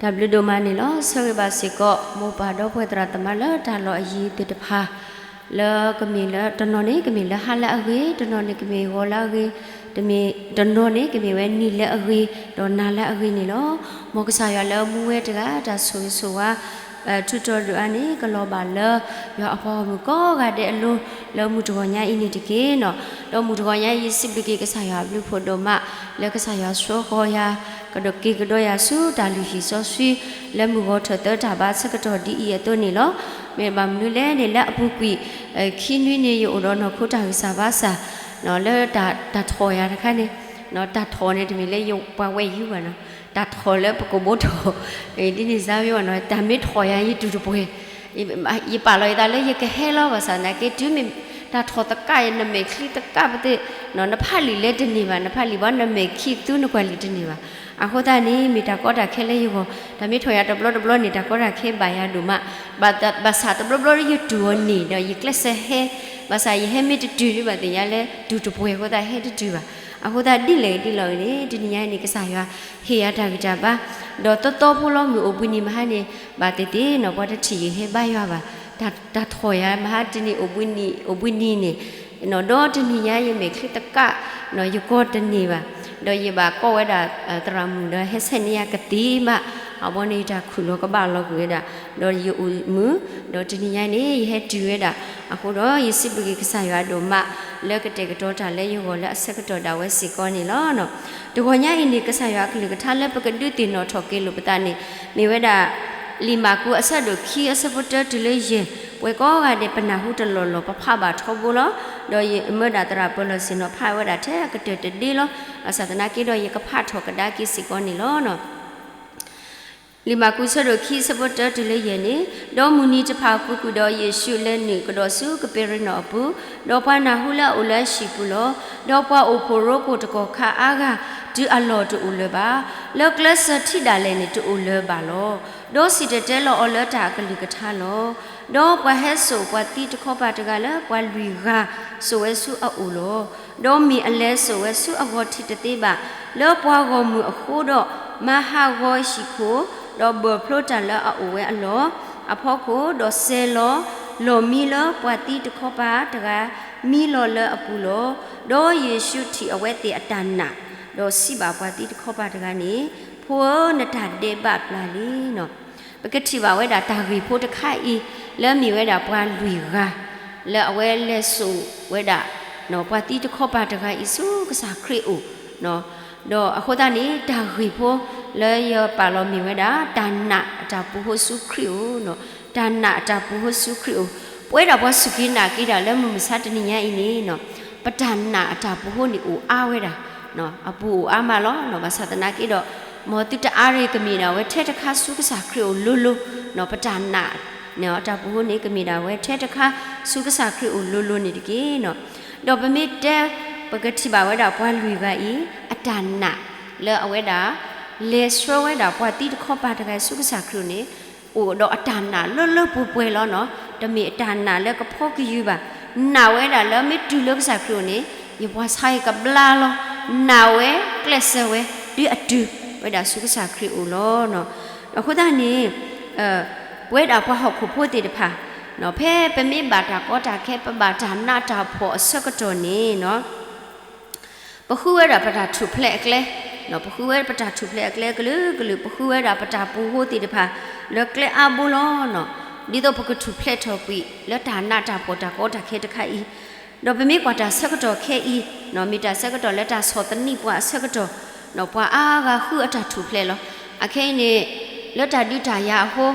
တၢ်ဘျုးဒိၣ်မးန့ၣ်လီၤ. ဆၢဂ့ၤဘၣ်စ့ၢ်ကီး မိၢ်ပၢ်ဒီပုၢ်ဝဲၢ်သရၣ်သမါလၢတၢ်လီၢ်အယံၤသ့ၣ်တဖၣ် လၢကမ့ၢ်လၢ တနီၤန့ၣ်ကမ့ၢ်လၢဟါလၢအဂ့ၤ, တနီၤန့ၣ်ကမ့ၢ်ဂီၤလၢအဂ့ၤ, တမ့ၢ်, တနီၤန့ၣ်ကမ့ၢ်ဝဲနံၤလၢအဂ့ၤ, ဒီးနၤလၢအဂ့ၤန့ၣ်လီၤ. မ်ကစၢ်ယွၤလၢမူဝဲတဂၤ တၢ်ဆိၣ်ဂ့ၤဆိၣ်ဝါ ထူးတီၤဒုၣ်အါန့ၣ် ကလီၤဘၣ်လၢ ယွၤအပှၤဂီၢ်မုၢ်ကိးဂၤဒဲးအလိၤ လၢမုၢ်တဂီၤညါအံၤန့ၣ်တက့ၢ်နီၤ. ဒီးမုၢ်တဂီၤညါအံၤ ယစံးဘျုးက့ၤကစၢ်ယွၤအဘျုးဖှိၣ်ဒိၣ်မး လၢကစၢ်ယွၤဆှၢဃီၤယၤ ကဒီးက့ၤကဒီးယၤဆူတၢ်လုၢ်ဟံၣ်စီဆှံ လၢမုၢ်ဂီၤထၢၣ်သၢတၢ်ဘါဆၢကတီၢ်ဒ်အံၤအသိးန့ၣ်လီၤ. မ့ၢ်ဘၣ်မနုၤလဲၣ်န့ၣ် လၢအပူၤကွံာ် ခံနွံန့ၣ် ယအိၣ်ဒီးနီၢ်ခိတၢ်ဂံၢ်စၢ်ဘါစၢ် လၢတၢ်ထီၣ်ယၤတခါန့ၣ်, တၢ်ထီၣ်န့ၣ်တမ့ၢ်လၢယပှၤဝဲၢ်ယုၢ်ဘၣ်နီၤ, တၢ်ထီၣ်လၢပကဘိထီၣ် ဒ်န့ၣ်စါဝဲဘၣ်နီၤ, တၢ်မ့ၢ်ထီၣ်ယၤယတူၢ်တပှဲၤ, ယပာ်လီၤယသးလၢယကဟဲလီၤ ဘၣ်ဆၣ်သနာ်က့ တုၤမ့ၢ်တၢ်ထီၣ်သကး နမဲာ်ချံသကးပသ့ၣ်, နဖးလံာ်လၢတန့ၢ်ဘၣ်, နဖးလံာ်ဘၣ် နမဲာ်ခံးသူနကွၢ်လံာ်တန့ၢ်ဘၣ်. အဃိသတးန့ၣ် မ့ၢ်တၢ်ကီတၢ်ခဲလၢယဂီၢ်, တၢ်မ့ၢ်ထီၣ်ယၤတဘျီတဘျီန့ၣ် တၢ်ကီတၢ်ခဲဘၣ်ယၤဒိၣ်မး, ဘၣ်ဆၣ်တဘျီဘျီယတူၢ်အီၤန့ၣ်ဒီး ယကျဲးစၢးဟဲ, ဘၣ်ဆၣ်ယဟဲမ့ၢ်တတုၤဒ်ဘၣ်သ့ၣ်ညါလၢ တူၢ်တပှဲၤအဃိသတးဟဲတတုၤဘၣ်. အဃိသတးဒ်လဲၣ်ဒ်လဲၣ်ဂ့ၤန့ၣ် တနံၤညါအံၤန့ၣ် ကစၢ်ယွၤဟ့ၣ်ယၤတၢ်ဂံၢ်တၢ်ဘါ, ဒီးသီသီဖိလီၤမုၢ်အိၣ်ဘှံးနံၤမဟါန့ၣ် ဘၣ်သ့ၣ်သ့ၣ်နီၤ ပှၤတထံၣ်ယဟဲဘါယွၤဘၣ်, တၢ်ထီၣ်ယၤမဟါတနံၤအိၣ်ဘှံးနံၤန့ၣ်, ဒီးတနံၤညါယမဲာ်ချံသကး ယကီတန့ၢ်ဘၣ်, ဒီးယဘၣ်ကိးဝဲဒၣ် သရၣ်မုၣ်ဒီးဟဲဆဲးန့ၢ်ယၤကသ့မး, အဘီန့ၣ်ယတၢ်ခူၣ်လီၤကဘၣ်လီၤကွံာ်ဝဲဒၣ်, ဒီးယအိၣ်မုာ်, ဒီးတနံၤညါန့ၣ် ယဟဲတုၤဝဲဒၣ်, အဃိဒီးယစံးဘျုးက့ၤကစၢ်ယွၤဒိၣ်မး လၢကတဲာ်ကတီၤတၢ်လၢယဂီၢ်လၢအဆၢကတီၢ်ဒၣ်ဝဲစ့ၢ်ကီးန့ၣ်လီၤ. တဂီၤညါအံၤန့ၣ် ကစၢ်ယွၤအကလုၢ်ကထါလၢပကဒုးသ့ၣ်နီၣ်ထီၣ်က့ၤလိာ်ပသးန့ၣ် မ့ၢ်ဝဲဒၣ် လံာ်မၢ်ကူးအဆၢဒိၣ်ခံအဆၢဖိတၢတုၤလၢယဲၢ်, ပှၤကိးဂၤဒဲးပနၢ်ဟူတလီၢ်လီၢ် ပဖးဘၣ်ထီဘိလီၤ. ဒီးယမၢဒၣ်သရၣ်ပၢၤလီၢ်ဆ့ၣ်နီၤဖးဝဲဒၣ်ထဲအကတၢၢ်တဒ့လီၤ. ဘၣ်ဆၣ်သနာ်က့ဒီးယကဖးထီၣ်ကဒါက့ၤစ့ၢ်ကီးန့ၣ်လီၤ. လံာ်မၢ်ကူးဆၢဒိၣ်ခံဆၢဖိတၢတုၤလၢယဲၢ်န့ၣ်, ဒီးမုၢ်နံၤတဖၣ်အပူၤကွံာ်ဒီး ယ့ၣ်ၡူးလဲၤနုာ်ကဒီးဆူကပ့းရနီၣ်အပူၤ, ဒီးပှၤနၢ်ဟူလၢအအိၣ်လၢအဟံၣ်ပူၤလီၤ. ဒီးပှၤအိၣ်ဖှိၣ်ရိဖှိၣ်တကီၢ်ခါအါဂၤ တုၤအလီၢ်တအိၣ်လၢၤဘၣ်, လၢကျဲစၢၤထံဒၣ်လဲာ်န့ၣ်တအိၣ်လၢၤဘၣ်လီၤ. ဒီးစံၣ်တဲၤတဲလီၤအီၤလၢတၢ်အကလုၢ်ကထါလီၤ. ဒီးပှၤဟဲစိာ်ပှၤသံတခီပၤတဂၤလၢပှၤလွံၢ်ဂၤ စိာ်ဝဲဆူအအိၣ်လီၤ. ဒီးမ့ၢ်အလဲၤစိာ်ဝဲဆူအဂီၤထံးတသ့ဘၣ်, လၢပှၤဂီၢ်မုၢ်အဃိဒီး မၤဟးဂီၤဟံၣ်ခိၣ်, ဒီးဘၢၣ်ဖျိတၢ်လၢအအိၣ်ဝဲအလီၢ်အဖီခိၣ်, ဒီးစဲၤလီၤ လီၢ်မံလၢပှၤသံတခီပၤတဂၤ မံလီၤလၢအပူၤလီၤ. ဒီးယ့ၣ်ၡူးထံၣ်အဝဲသ့ၣ်အတၢ်နာ်, ဒီးစံးဘၣ်ပှၤသံတခီပၤတဂၤန့ၣ်, ဖိဧၢ, နတၢ်ဒဲးဘးပျၢ်လံနီၤ. ပကထံၣ်ဘၣ်ဝဲဒၣ်တၢ်ဂ့ၢ်ဖိတခါအံၤ လၢမ့ၢ်ဝဲဒၣ်ပှၤလွံၢ်ဂၤ လၢအဝဲလဲၤစိာ်ဝဲဒၣ် ပှၤသံတခီပၤတဂၤအံၤဆူကစၢ်ခရံာ်အအိၣ်, ဒီးအဃိသတးန့ၣ် တၢ်ဂ့ၢ်ဖိလၢယပာ်လီၤမ့ၢ်ဝဲဒၣ် တၢ်နာ်အတၢ်ပူၤဟိဆူခရံာ်အအိၣ်, တၢ်နာ်အတၢ်ပူၤဟိဆူခရံာ်အအိၣ်, ပဝဲဒၣ်ပှၤစူၢ်က့ၤနာ်က့ၤတၢ်လၢမုၢ်မဆါတနံၤညါအံၤန့ၣ် ပတၢ်နာ်အတၢ်ပူၤဟိန့ၣ်အိၣ်အါဝဲဒၣ်, အပူၤအိၣ်အါမးလီၤ. ဘၣ်ဆၣ်သနာ်က့ဒီး မ်သုတအါရ့ၣ်ကမ့ၢ်ဒၣ်ဝဲထဲတခါဆူကစၢ်ခရံာ်အအိၣ်လိၤလိၤ, ပတၢ်နာ် အတၢ်ပူၤဟိန့ၣ်ကမ့ၢ်ဒၣ်ဝဲထဲတခါဆူကစၢ်ခရံာ်အအိၣ်လိၤလိၤန့ၣ်တက့ၢ်. ဒီးပမ့ၢ်တဲ ပကထံၣ်ဘၣ်ဝဲဒၣ်ပှၤလွံၢ်ဂၤအံၤ အတၢ်နာ် လၢအဝဲဒၣ် လဲၤဆှၢဝဲဒၣ်ပှၤသံတခီပၤတဂၤဆူကစၢ်ခရံာ်အအိၣ်န့ၣ် အိၣ်ဒီးအတၢ်နာ်လၢလၢပှဲၤပှဲၤလီၤနီၤ. တမ့ၢ်အတၢ်နာ်လၢကဖီကယုၢ်ဘၣ်, နာ်ဝဲဒၣ်လၢမ့ၢ်တုၤလၢကစၢ်ခရံာ်အအိၣ်န့ၣ် ယပှၤဆါအံၤကဘျါလီၤ, နာ်ဝဲကျဲးစၢးဝဲ တုၤအတုၤဝဲဒၣ်ဆူကစၢ်ခရံာ်အအိၣ်လီၤ. အဃိသတးန့ၣ် ပဝဲဒၣ်ပှၤဟီၣ်ခိၣ်ဖိသ့ၣ်တဖၣ် ဖဲပမ့ၢ်ဘၣ်တၢ်ကီတၢ်ခဲ ပဘၣ်တၢ်နးတၢ်ဖှီၣ်အဆၢကတီၢ်န့ၣ် ပဃုဝဲဒၣ်ပတၢ်ထူၣ်ဖျဲးအကျဲ, ပဃုဝဲပတၢ်ထူၣ်ဖျဲးအကျဲကလုာ်ကလုာ်, ပဃုဝဲဒၣ်ပတၢ်ပူၤဟိသ့ၣ်တဖၣ် လၢကျဲအါဘိလီၤ. ဒ်သိးပကထူၣ်ဖျဲးထီၣ်ကွံာ် လၢတၢ်နးတၢ်ဖှီၣ်တၢ်ကီတၢ်ခဲတခါအံၤ, ဒီးပမ့ၢ်ကွၢ်တၢ်ဆၢကတီၢ်ခဲအံၤ မ့ၢ်တၢ်ဆၢကတီၢ်လၢတၢ်ဆီၣ်သနံးပှၤအဆၢကတီၢ်, ပှၤအါဂၤဃုအတၢ်ထူၣ်ဖျဲးလီၤ. အခဲအံၤန့ၣ် လၢတၢ်ဒုးတၢ်ယၤအဃိ,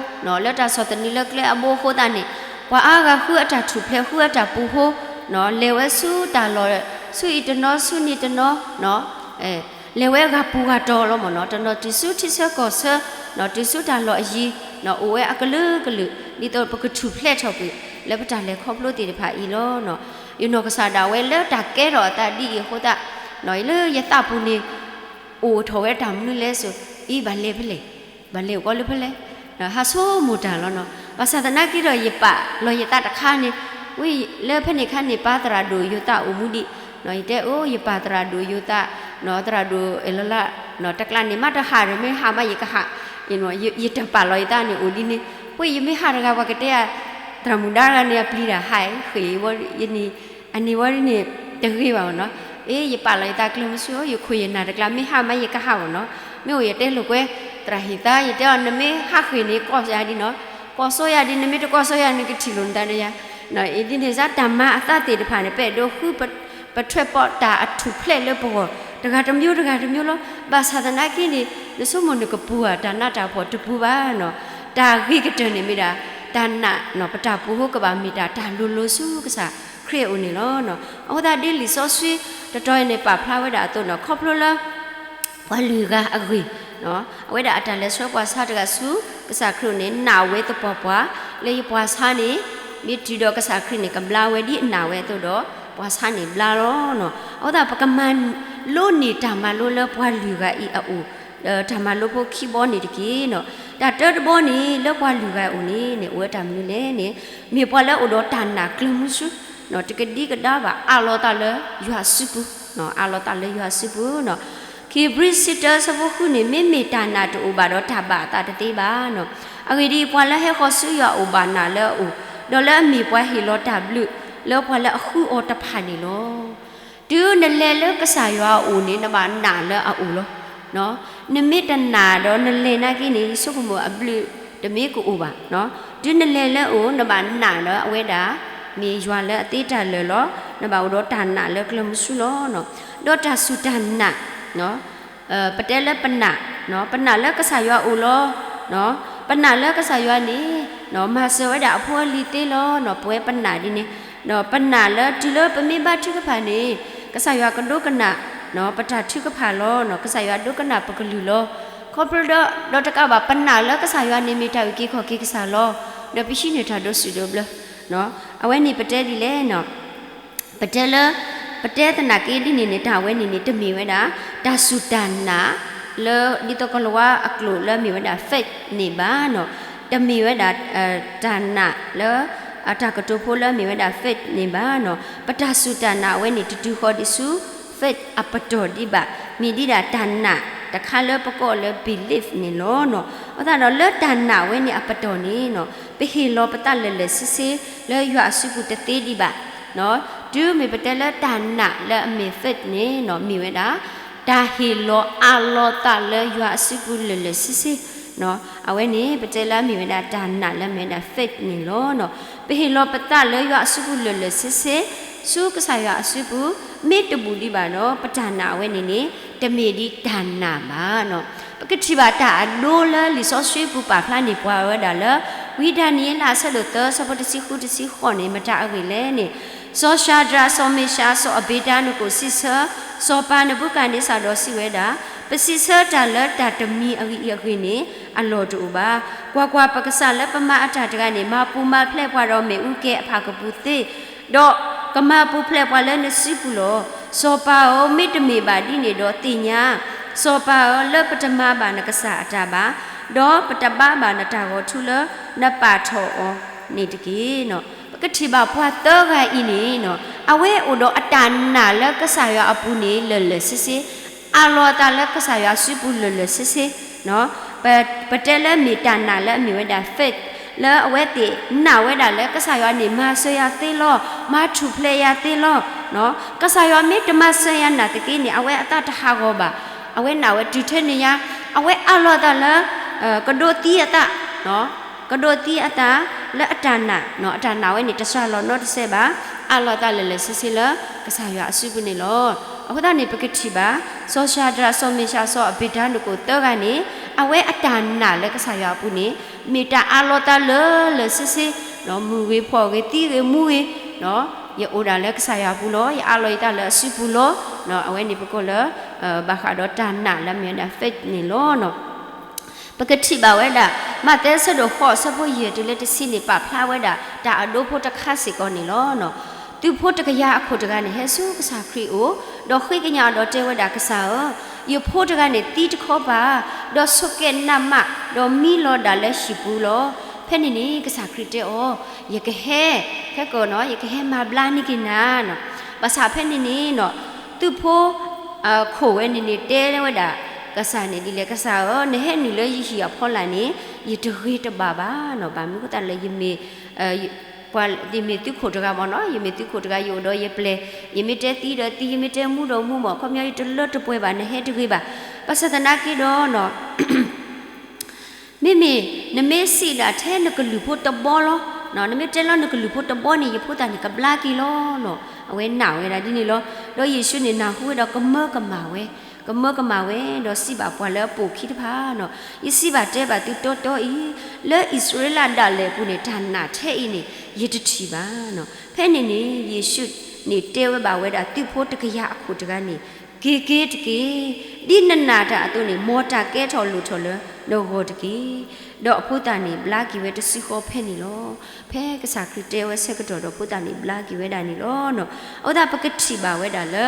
လၢတၢ်ဆီၣ်သနံးလၢကျဲအါဘိအဃိသတးန့ၣ် ပှၤအါဂၤဃုအတၢ်ထူၣ်ဖျဲး ဃုအတၢ်ပူၤဟိ, လဲၤဝဲဆူတၢ်လီၢ် ဆူအံၤတနီၤ ဆူန့ၣ်တနီၤ, လဲၤဝဲဂၤပူၤဂၤတီၤလီၤမ့ၢ်နီၤ, တနီၤတုၤဆူထံဆၢကီၢ်ဆၢ, တုၤဆူတၢ်လီၢ်အယံၤ, အိၣ်ဝဲအကလုာ်ကလုာ် ဒ်သိးပကထူၣ်ဖျဲးထီၣ်ကွံာ် လၢပတၢ်လဲၤခီဖျိသ့ၣ်တဖၣ်အံၤလီၤ. ယနီၢ်ကစၢ်ဒၣ်ဝဲလၢတၢ်ကဲထီၣ်အသးဒ်အံၤအဃိသတး, လၢယသးပူၤန့ၣ် အိၣ်ထီၣ်ဝဲတၢ်မနုၤလဲၣ်စိၤ, အံၤဘၣ်လဲၤဖဲလဲၣ်, ဘၣ်လဲၤအိၣ်ကီးလၢဖဲလဲၣ်, ဟးဆိကမိၣ်တၢ်လီၤနီၤ. ဘၣ်ဆၣ်သနာ်က့ဒီး ယပာ်လီၤယသးတခါန့ၣ်, ဝံၤလၢဖဲန့ၣ်ခါန့ၣ် ပၢ်သရၣ်ဒိၣ်ယိၤသးအိၣ်မူဒံး, ယတဲအိၣ် ယပၢ်သရၣ်ဒိၣ်ယိၤသး, သရၣ်ဒိၣ်အဲၣ်လီၤလၢ, တကျါန့ၣ် မ့ၢ်တဟးဒီး မ့ၢ်ဟးမးယကဟး, ယတပာ်လီၤယသးန့ၣ်အိၣ်ဒ်န့ၣ်, ဝဲယမ့ၢ်ဟးတဂၤ ပှၤကတဲယၤ, သရၣ်မုၣ်ဒါတဂၤန့ၣ် အပျံၤတၢ်ဟးဃ့ၢ်ဝဲ, ယန့ၣ်, အန့ၣ်ဝဲဒ်န့ၣ် တဂ့ၤဘၣ်နီၤ. အ့ ယပာ်လီၤယသးကျၢၤမုဆူ ယခိၣ်ယနၢ်တကျါ မ့ၢ်ဟးမးယကဟးဘၣ်နီၤ. မ့ၢ်အိၣ်ယတဲလိာ်ကွဲ သရၣ်ဟ့ၣ်သါ ယတဲအီၤ နမ့ၢ်ဟးဃ့ၢ်န့ၣ် ကိးယၤဒ်နီၤ, ကိးစီယၤဒ်, နမ့ၢ်တကိးစီယၤ နကထံၣ်လိာ်နသးဒီးယၤ. အ့ ဒ်န့ၣ်စ့ၢ် တၢ်မၤအသးသ့ၣ်တဖၣ်န့ၣ် ပအဲၣ်ဒိးဃု ပထွဲးပီးတၢ်အထူၣ်ဖျဲးလၢပဂီၢ် တဂၤတမျိုးတဂၤတမျိုးလီၤ. ဘၣ်ဆၣ်သနာ်က့န့ၣ် နဆိကမိၣ်နကပူၤဧါ, တၢ်နးတၢ်ဖှီၣ်တပူၤဘၣ်နီၤ. တၢ်ဂ့ၤကတၢၢ်န့ၣ်မ့ၢ်ဒၣ် တၢ်နာ်နီၤ, ပတၢ်ပူၤဃိကဘၣ်မ့ၢ်တၢ် တၢ်လိၤလိၤဆူကစၢ်ခရံာ်အအိၣ်န့ၣ်လီၤ. အဃိသတးဒ်လံာ်စီဆှံ တတီၤအံၤန့ၣ် ပာ်ဖျါဝဲဒၣ်အသိးနီၤ, ခီဖျိလၢ ပှၤလုၢ်ဂၤအဂ့ၢ် အဝဲဒၣ်အတၢ်လဲၤဆှၢပှၤဆါတဂၤဆူ ကစၢ်ခရံာ်န့ၣ် နာ်ဝဲသပှၢ်ပှၢ် လၢယပှၤဆါန့ၣ် မ့ၢ်တုၤဒီးကစၢ်ခရံာ်န့ၣ် ကဘျါဝဲဒ်အနာ်ဝဲအသိးဒီး ပှၤဆါန့ၣ်ဘျါလီၤ. အဃိသတး ပကမၤလိန့ၢ်တၢ်မၤလိလၢပှၤလုၢ်ဂၤအံၤအအိၣ်, တၢ်မၤလိဖိခံဘီန့ၣ်တက့ၢ်နီၤ. တၢ်တၢတဘီန့ၣ် လၢပှၤလုၢ်ဂၤအအိၣ်န့ၣ်န့ၣ် အိၣ်ဝဲတၢ်မနုၤလဲၣ်န့ၣ်, မ့ၢ်ပှၤလၢအအိၣ်ဒီးတၢ်နာ်ကျၢၤမုဆူ တကဒံကဒါဘၣ် အးလီၤသးလၢယွၤအစုပူၤ, အးလီၤသးလၢယွၤအစုပူၤနီၤ. ခံဘြံၤဆံတၢဆၢဖိဃုန့ၣ် မ့မ့ၢ်တၢ်နာ်တအိၣ်ဘၣ်ဒီး တၢ်ဘၣ်အသးတသ့ဘၣ်နီၤ. အဂ့ၢ်ဒ်အံၤ, ပှၤလၢဟဲဃီၤဆူယွၤအအိၣ်ဘၣ်နာ်လၢအအိၣ်, ဒီးလၢအမ့ၢ်ပှၤဟ့ၣ်လီၤတၢ်ဘျုး လၢပှၤလၢအဃုအီၤတဖၣ်န့ၣ်လီၤ. တုၤနလဲၤလၢကစၢ်ယွၤအအိၣ်န့ၣ် နဘၣ်နာ်လၢအအိၣ်လီၤ. နမ့ၢ်တနာ်ဒီးနလဲၤနာ်က့န့ၣ် ယဆိကမိၣ်အဘျုးတမ့ၢ်ကအိၣ်ဘၣ်. တုၤနလဲၤလၢအအိၣ် နဘၣ်နာ်ဒီးအဝဲဒၣ် မ့ၢ်ယွၤလၢအသ့တၢ်လၢာ်လီၤ. နဘၣ်အိၣ်ဒီးတၢ်နာ်လၢကျၢၤမုဆူလီၤ. ဒီးတၢ်စူၢ်တၢ်နာ် ပတဲလၢပနာ်, ပနာ်လၢကစၢ်ယွၤအအိၣ်လီၤ. ပနာ်လၢကစၢ်ယွၤန့ၣ် မၤစၢၤဝဲဒၣ်အဖိအလံၤသ့လီၤ. ပဝဲပနာ်ဒ်န့ၣ်, ပနာ်လၢတုၤလၢပမ့ၢ်ဘါထုကဖၣ်န့ၣ် ကစၢ်ယွၤကဒိကနၣ် ပတၢ်ထုကဖၣ်လီၤ. ကစၢ်ယွၤဒိကနၣ်ပကလုၢ်လီၤ. ခီဖျိဒီး ဒီးတကးဘၣ် ပနာ်လၢကစၢ်ယွၤန့ၣ်မ့ၢ်တၢ်အုၣ်က့ၤခီၣ်က့ၤကစၢ်လီၤ. ဒီးပဟံးန့ၢ်တၢ်ဒိးစူၣ်ဒိးဘျၢ အဝဲန့ၣ်ပတဲဒ်လဲၣ် ပတဲလၢ ပတဲသနာ်က့ဒ်န့ၣ်န့ၣ် တၢ်ဝဲန့ၣ်န့ၣ် တမ့ၢ်ဝဲဒၣ် တၢ်စူၢ်တၢ်နာ်လၢ ဒ်သိးကီၤလၤဝါအကျိာ်လၢမ့ၢ်ဝဲဒၣ် faith န့ၣ်ဘၣ်နီၤ. တမ့ၢ်ဝဲဒၣ် တၢ်နာ်လၢ အတၢ်ကတိၤဖိလၢမ့ၢ်ဝဲဒၣ် faith န့ၣ်ဘၣ်နီၤ. ပတၢ်စူၢ်တၢ်နာ်အဝဲန့ၣ် တတုၤဃီၤဒံးဆူ faith အပတီၢ်ဒံးဘၣ်. မ့ၢ်ဒ်ဒၣ်တၢ်နာ်တခါလၢပကိးလၢ belief န့ၣ်လီၤ. အဃိသတးဒီးလၢတၢ်နာ်ဝဲန့ၣ်အပတီၢ်န့ၣ်နီၤ ပဟ့ၣ်လီၤပသးလၢာ်လၢာ်ဆ့ဆ့ လၢယွၤအစုပူၤတသ့ဒံးဘၣ်. တုၤမ့ၢ်ပတဲလၢတၢ်နာ်လၢအမ့ၢ် faith န့ၣ်နီၤ မ့ၢ်ဝဲဒၣ် တၢ်ဟ့ၣ်လီၤအးလီၤသးလၢယွၤအစုပူၤလၢာ်လၢာ်ဆ့ဆ့ အဝဲန့ၣ် ပတဲလၢအမ့ၢ်ဝဲဒၣ်တၢ်နာ်လၢအမ့ၢ်ဝဲဒၣ် faith န့ၣ်လီၤ. ပဟ့ၣ်လီၤပသးလၢယွၤအစုပူၤလၢာ်လၢာ်ဆ့ဆ့ ဆူကစၢ်ယွၤအစုပူၤ မ့ၢ်တဘူၣ်ဒံးဘၣ်ဒီး ပတၢ်နာ်အဝဲန့ၣ်န့ၣ် တမ့ၢ်ဒ်တၢ်နာ်ဘၣ်နီၤ. ပကထံၣ်ဘၣ်တၢ်အဒိလၢလံာ်စီဆှံပူၤပာ်ဖျါန့ၢ်ပှၤဝဲဒၣ်လၢ ဝံဒၤနံးယ့လးအဆၢဒိၣ်သၢ ဆၢဖိတဆံဃုတဆံဃိးန့ၣ် မတၤအဂ့ၢ်လဲၣ်န့ၣ်, စီၤၡၤဒြး စီၤမ့ၤၡး စီၤအဘ့းနကိၣ်စံးဆၢ စီၤပၤနဘူၤခၣ်နံစၢ်ဒီးစံးဝဲဒၣ်, ပစံးဆၢတၢ်လၢတၢ်တမံၤအဂ့ၢ်အံၤအဂ့ၢ်န့ၣ် အလီၢ်တအိၣ်ဘၣ်. ကွၢ်ကွၢ်, ပကစၢ်လၢပမၤအတၢ်တဂၤန့ၣ် မၤပူၤမၤဖျဲးပှၤဒီးမ့ၣ်အူကဲအဖၣ်ကပူၤသ့, ဒီးကမၤပူၤဖျဲးပှၤလၢနစုပူၤလီၤ. စီၤပၤဧၢ, မ့တမ့ၢ်ဘၣ်ဒ်န့ၣ်ဒီးသ့ၣ်ညါ, စီၤပၤဧၢ, လၢပတမၤဘၣ်နကစၢ်အတၢ်ဘၣ်, ဒီးပတဘါဘၣ်နတၢ်ဂီၤထူလၢနပာ်ထီၣ်အီၤန့ၣ်တက့ၢ်. ပကထံၣ်ဘၣ်ပှၤသၢဂၤအံၤန့ၣ် အဝဲအိၣ်ဒီးအတၢ်နာ်လၢကစၢ်ယွၤအပူၤန့ၣ် လၢာ်လၢာ်ဆ့ဆ့, အးလီၤအသးလၢကစၢ်ယွၤအစုပူၤလၢာ်လၢာ်ဆ့ဆ့ ပတဲလၢမ့ၢ်တၢ်နာ်လၢအမ့ၢ်ဝဲဒၣ် faith လၢအဝဲသ့ၣ်နာ်ဝဲဒၣ်လၢကစၢ်ယွၤန့ၣ် မၤစၢၤယၤသ့လီၤ, မၤထူၣ်ဖျဲးယၤသ့လီၤ. ကစၢ်ယွၤမ့ၢ်တမၤစၢၤယၤနာ်သက့န့ၣ် အဝဲအသးတဟးဂီၤဘၣ်. အဝဲနာ်ဝဲတုၤထဲန့ၣ်ညါ, အဝဲအးလီၤအသးလၢ ကဒိးသံအသး ကဒိးသံအသးလၢအတၢ်နာ်, အတၢ်နာ်ဝဲန့ၣ် တစှၤလီၤနီတစဲးဘၣ်, အးလီၤအသးလၢာ်လၢာ်ဆ့ဆ့လၢကစၢ်ယွၤအစုပူၤန့ၣ်လီၤ. အဃိသတးန့ၣ် ပကထံၣ်ဘၣ် စီၤၡၤဒြး စီၤမ့ၤၡး စီၤအဘ့းနကိၣ်သၢဂၤန့ၣ် အဝဲအတၢ်နာ်လၢကစၢ်ယွၤအပူၤန့ၣ် မ့ၢ်တၢ်အးလီၤသးလၢာ်လၢာ်ဆ့ဆ့, မုၢ်ဂ့ၤဖှီၣ်ဂ့ၤသံဂ့ၤမူဂ့ၤ, ယအိၣ်ဒၣ်လၢကစၢ်ယွၤအပူၤလီၤ, ယအးလီၤယသးလၢအစုပူၤလီၤ. အဝဲန့ၣ်ပကိးလၢ ဘၣ်ဃးဒီးတၢ်နာ်လၢအမ့ၢ်ဝဲဒၣ် faith န့ၣ်လီၤ. ပကထံၣ်ဘၣ်ဝဲဒၣ် မးသဲအဆၢဒိၣ်ဃိး အဆၢဖိယဲၢ်တုၤလၢတဆံန့ၣ် ပာ်ဖျါဝဲဒၣ် တၢ်အဒိဖိတခါစ့ၢ်ကီးန့ၣ်လီၤ. သုးဖိတကယၤအခိၣ်တဂၤန့ၣ် ဟဲဆူကစၢ်ခရံာ်အအိၣ်, ဒီးဃ့ကညးအီၤဒီးတဲဝဲဒၣ်, ကစၢ်ဧၢ, ယဖိတဂၤန့ၣ်သံတခီပၤ, ဒီးဆိးကဲးနးမး, ဒီးမံလီၤဒၣ်လၢဟံၣ်ပူၤလီၤ. ဖဲန့ၣ်န့ၣ် ကစၢ်ခရံာ်တဲအီၤ, ယကဟဲ, ခဲကီးနီၤ, ယကဟဲမၤဘျါန့ၢ်က့ၤနၤ. ဘၣ်ဆၣ်ဖဲန့ၣ်န့ၣ် သုးဖိ ခိၣ်ဝဲန့ၣ်န့ၣ် တဲဝဲဒၣ် ကစၢ်န့ၣ်ဒ်လဲၣ်, ကစၢ်ဧၢ, နဟဲနုာ်လၢယဟံၣ်အဖီလာ်န့ၣ် ယတဂ့ၤတဘၣ်ဘၣ်နီၤ. ဘၣ်မနုၤအဃိသတးလဲၣ်, ယမ့ၢ် ပှၤ ယမ့ၢ်သုးခိၣ်တဂၤမ့ၢ်နီၤ, ယမ့ၢ်သုးခိၣ်တဂၤ, ယအိၣ်ဒီးယပျဲၢ်, ယမ့ၢ်တဲသံဒီးသံ, ယမ့ၢ်တဲမူဒီးမူမ့ၢ်, ခီပညီယတလၢတပှဲၤဘၣ်, နဟဲတဂ့ၤဘၣ်. ဘၣ်ဆၣ်သနာ်က့ဒီးနီၤ မ့မ့ၢ် နမ့ၢ်စံးဒၣ်ထဲနကလုၢ်ဖိတဘီလီၤ, နမ့ၢ်တဲလီၤနကလုၢ်ဖိတဘီန့ၣ် ယဖိသၣ်န့ၣ်ကဘျါက့ၤလီၤနီၤ. အဝဲနာ်ဝဲဒၣ်ဒ်န့ၣ်လီၤ. ဒီးယ့ၣ်ၡူးန့ၣ်နၢ်ဟူဝဲဒီးကမၢကမၣ်ဝဲ, ကမၢကမၣ်ဝဲ, ဒီးစံးဘၣ်ပှၤလၢအပိာ်ခံတဖၣ်နီၤ, ယစံးဘၣ်တဲဘၣ်သုတီတီအံၤ, လၢအံၣ်စရ့လးဒၣ်လဲာ်အပူၤန့ၣ် တၢ်နာ်ထဲအံၤန့ၣ် ယတထံၣ်ဘၣ်နီၤ. ဖဲန့ၣ်န့ၣ် ယ့ၣ်ၡူးန့ၣ်တဲဝဲဘၣ်ဝဲဒၣ် သုးဖိတကယၤအခိၣ်တဂၤန့ၣ်, က့ၤက့ၤတက့ၢ်, ဒ်နနာ်တၢ်အသိးန့ၣ် မ်တၢ်ကဲထီၣ်လိၣ်ထီၣ်လၢနဂီၢ်တက့ၢ်. ဒီးအဖိသၣ်န့ၣ်ဘျါက့ၤဝဲတစုဃီဖဲန့ၣ်လီၤ. ဖဲကစၢ်ခရံာ်တဲဝဲဆၢကတီၢ်ဒီး ဖိသၣ်န့ၣ်ဘျါက့ၤဝဲဒၣ်န့ၣ်လီၤ. အဃိသတးပကထံၣ်ဘၣ်ဝဲဒၣ်လၢ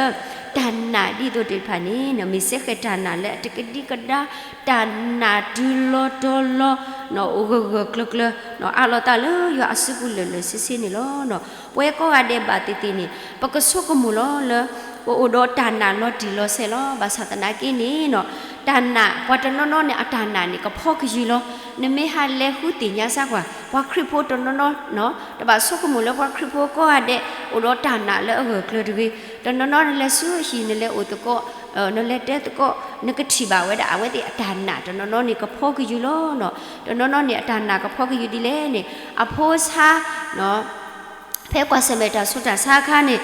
တၢ်နာ်ဒ်သိးသ့ၣ်တဖၣ်န့ၣ် မ့ၢ်စဲဃဲၤတၢ်နာ်လၢအတကဒံကဒါ, တၢ်နာ်တုၤလီၤတီၤလီၤ, အိၣ်ဂၢၢ်ဂၢၢ်ကျၢၤကျၢၤ, အးလီၤသးလၢယွၤအစုပူၤလၢာ်လၢာ်ဆ့ဆ့န့ၣ်လီၤ. ပဝဲကိးဂၤဒဲးဘၣ်သ့ၣ်သ့ၣ်န့ၣ် ပကဆိကမိၣ်လီၤလၢ ပအိၣ်ဒီးတၢ်နာ်လီၤတံၢ်လီၤဆဲးလီၤ. ဘၣ်ဆၣ်သနာ်က့န့ၣ်နီၤ, တၢ်နာ် ပှၤတနီၤနီၤန့ၣ် အတၢ်နာ်န့ၣ် ကဖီကယုၢ်လီၤ. နမ့ၢ်ဟးလဲၤဃုသ့ၣ်ညါစၢ်ကွၢ် ပှၤခရံာ်ဖိတနီၤနီၤ, တဘၣ်ဆိကမိၣ်လၢပှၤခရံာ်ဖိကိးဂၤဒဲး အိၣ်ဒီးတၢ်နာ်လၢအဂၢၢ်ကျၢၤတဂ့ၤ. တနီၤနီၤနလဲၤဆူဟံၣ် နလဲၤအိၣ်သကိး, နလဲၤတဲသကိး, နကထံၣ်ဘၣ်ဝဲဒၣ် အဝဲသ့ၣ်အတၢ်နာ် တနီၤနီၤန့ၣ် ကဖီကယုၢ်လီၤ. တနီၤနီၤန့ၣ် အတၢ်နာ်ကဖီကယုၢ်ဒ်လဲၣ်န့ၣ် အဖိဆါ ဖဲကွၢ်ဆၢၣ်မဲာ်တၢ်ဆူးတၢ်ဆါအခါန့ၣ်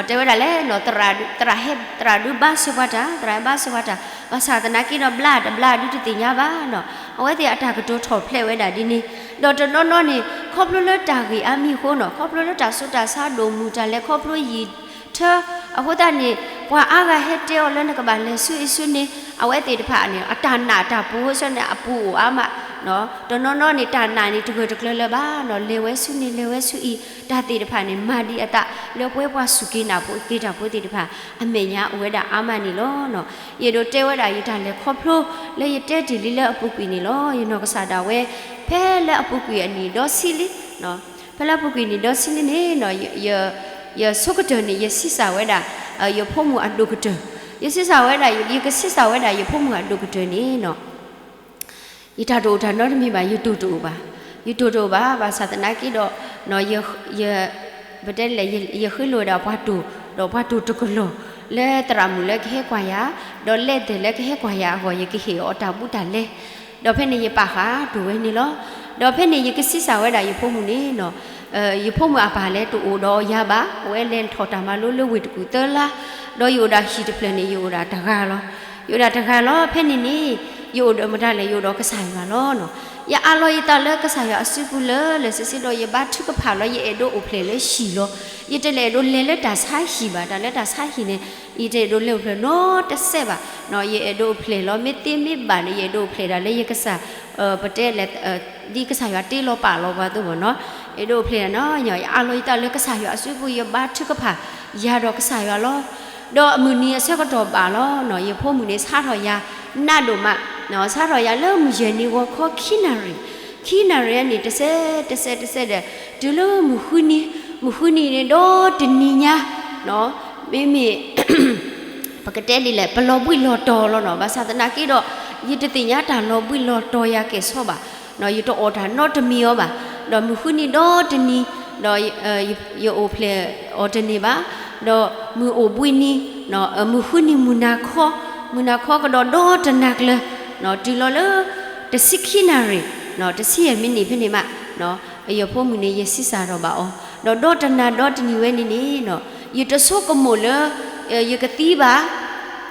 တဲဝဲဒၣ်လဲၣ်, သရၣ်ဒုးဘါစၢၤပှၤတၢ်, သရၣ်ဘါစၢၤပှၤတၢ်, ဘၣ်ဆၣ်သနာ်က့ဒီးဘျါတဘျါဒုးတသ့ၣ်ညါဘၣ်နီၤ. အဝဲသ့ၣ်အတၢ်ကတိၤထီၣ်ဖျဲးဝဲဒၣ်ဒ်န့ၣ်, ဒီးတနီၤနီၤန့ၣ် ခီဖျိလၢတၢ်ဂ့ၢ်အါမံၤအဃိနီၤ, ခီဖျိလၢတၢ်ဆူးတၢ်ဆါဒိၣ်မုၢ် တၢ်လဲၤခီဖျိယံာ်ထၢ အဃိသတးန့ၣ် ပှၤအါဂၤဟဲတဲအီၤလၢနကဘၣ်လဲၤဆူအံၤဆူန့ၣ် အဝဲသ့ၣ်တဖၣ်န့ၣ် အတၢ်နာ်တၢ်ပူၤဆၢန့ၣ် အပူၤအိၣ်အါမး, တနီၤနီၤန့ၣ် တၢ်နာ်န့ၣ် တဂၢၢ်တကျၢၤလၢၤဘၣ်နီၤ, လဲၤဝဲဆူန့ၣ် လဲၤဝဲဆူအံၤ, တၢ်သ့ၣ်တဖၣ်န့ၣ် မၤဒံးအသး လၢပဝဲပှၤစူၢ်က့ၤနာ်က့ၤတၢ်ဖိသ့ၣ်တဖၣ် အမဲာ်ညါအိၣ်ဝဲဒၣ်အါမးန့ၣ်လီၤ. ယအဲၣ်ဒိးတဲဝဲဒၣ်ယတၢ်လဲၤခီဖျိ လၢယတဲတ့ၢ်လံလၢအပူၤကွံာ်န့ၣ်လီၤ. ယနီၢ်ကစၢ်ဒၣ်ဝဲ ဖဲလၢအပူၤကွံာ်အနံၣ်ဒီဆံလံ, ဖဲလၢအပူၤကွံာ်နံၣ်ဒီဆံလံန့ၣ် ယဆိကတၢၢ်န့ၣ် ယဆံးစၢ်ဝဲဒၣ် ယဖိမုၣ်အဒိၣ်ကတၢၢ်, ယဆံးစၢ်ဝဲဒၣ် ယကဆံးစၢ်ဝဲဒၣ်ယဖိမုၣ်အဒိၣ်ကတၢၢ်န့ၣ် ယတၢ်တအိၣ်တၢ်နီတမံၤဘၣ်, ယတိၢ်တအိၣ်ဘၣ်, ယတိၢ်တအိၣ်ဘၣ်, ဘၣ်ဆၣ်သနာ်က့ဒီး ပတဲလဲၣ် ယဃ့လိာ်ဝဲဒၣ်ပှၤတိၢ်, ဒီးပှၤတိၢ်တကလီၢ် လၢသရၣ်မုၣ်လၢကဟဲကွၢ်ယၤ, ဒီးလဲၤတၢ်လၢကဟဲကွၢ်ယၤအဂီၢ် ယကဟ့ၣ်အီၤတၢ်ဘူးတၢ်လဲ, ဒီးဖဲန့ၣ်ယပာ်ဃာ်တိၢ်ဝဲန့ၣ်လီၤ. ဒီးဖဲန့ၣ်ယကဆံးစၢ်ဝဲဒၣ်ယဖိမုၣ်န့ၣ်နီၤ, ယဖိမုၣ်အပၢ်လဲၤတအိၣ်ဒီးယၤဘၣ်, အဝဲလဲၤထီၣ်တၢ်မၤလိလၢဝ့ၢ်တကူၣ်သၢလါ, ဒီးယအိၣ်ဒၣ်ဟံၣ်တဖျၢၣ်န့ၣ် ယအိၣ်ဒၣ်တဂၤလီၤ. ယအိၣ်ဒၣ်တဂၤလီၤ. ဖဲန့ၣ်န့ၣ် ယအိၣ်ဒီးမတၤလဲၣ် ယအိၣ်ဒီးကစၢ်ယွၤလီၤနီၤ. ယအးလီၤယသးလၢကစၢ်ယွၤအစုပူၤလၢာ်လၢာ်ဆ့ဆ့ဒီး ယဘါထုကဖၣ်လီၤ, ယအဲၣ်ဒိးအိၣ်ဖျဲၣ်လၢဟံၣ်လီၤ. ယတလဲၤအဲၣ်ဒိးလဲၤလၢတၢ်ဆါဟံၣ်ဘၣ်, တၢ်လၢတၢ်ဆါဟံၣ်န့ၣ် ယတအဲၣ်ဒိးလဲၤအိၣ်ဖျဲၣ်နီတစဲးဘၣ်. ယအဲၣ်ဒိးအိၣ်ဖျဲၣ်လီၤ, မ့ၢ်သ့မ့ၢ်ဘၣ်န့ၣ် ယအဲၣ်ဒိးအိၣ်ဖျဲၣ်ဒၣ်လၢယကစၢ်, ပတဲလဲၣ် ဒ်ကစၢ်ယွၤတ့လီၤပာ်လီၤပှၤအသိးဘၣ်နီၤ. အဲၣ်ဒိးအိၣ်ဖျဲၣ်နီၤ, ယအးလီၤယသးလၢကစၢ်ယွၤအစုပူၤ ယဘါထုကဖၣ်ယၤဒီးကစၢ်ယွၤလီၤ. ဒီးမုၢ်နံၤအဆၢကတီၢ်ဘၣ်လီၤနီၤ, ယဖိမုၣ်န့ၣ်ဆါထီၣ်ယၤ, နးဒိၣ်မး, ဆါထီၣ်ယၤလၢမုၢ်ယဲၢ်နံၤဂီၤခီခံနၣ်ရံၣ်, ခံနၣ်ရံၣ်န့ၣ် တစဲးတစဲးတစဲးဒီး တုၤလၢမုၢ်ဃုနံၤ, မုၢ်ဃုနံၤန့ၣ်ဒီတနံၤညါ မ့မ့ၢ် ပကတဲဒ်လဲၣ် ပလီၤဘှံးလီၤတီၤလီၤနီၤ. ဘၣ်ဆၣ်သနာ်က့ဒီး ယတသ့ၣ်ညါတၢ်လီၤဘှံးလီၤတီၤယၤကဲၣ်ဆိးဘၣ်, ယတအီၣ်တၢ်နီတမံၤအီၤဘၣ်. ဒီးမုၢ်ဃုနံၤဒီတနံၤ, ဒီးယအိၣ်ဖျဲၣ်အီၤတန့ၢ်ဘၣ်. ဒီးမုၢ်အိၣ်ဘှံးနံၤ, မုၢ်ဃုနံၤမုၢ်နၤခီ, မုၢ်နၤခီကဒီးဒီတနၤကျၢၤ, တုၤလီၤလၢ တဆံခံနၣ်ရံၣ်, တဆံယဲၢ်မံးနံးဖဲန့ၣ်မး ယဖိမုၣ်န့ၣ် ယဆံးစၢ်ထီၣ်ဘၣ်အီၤ, ဒီးဒီတနၤဒီတနံၤဝဲန့ၣ်န့ၣ် ယတဆိကမိၣ်လၢ ယကသံဘၣ်,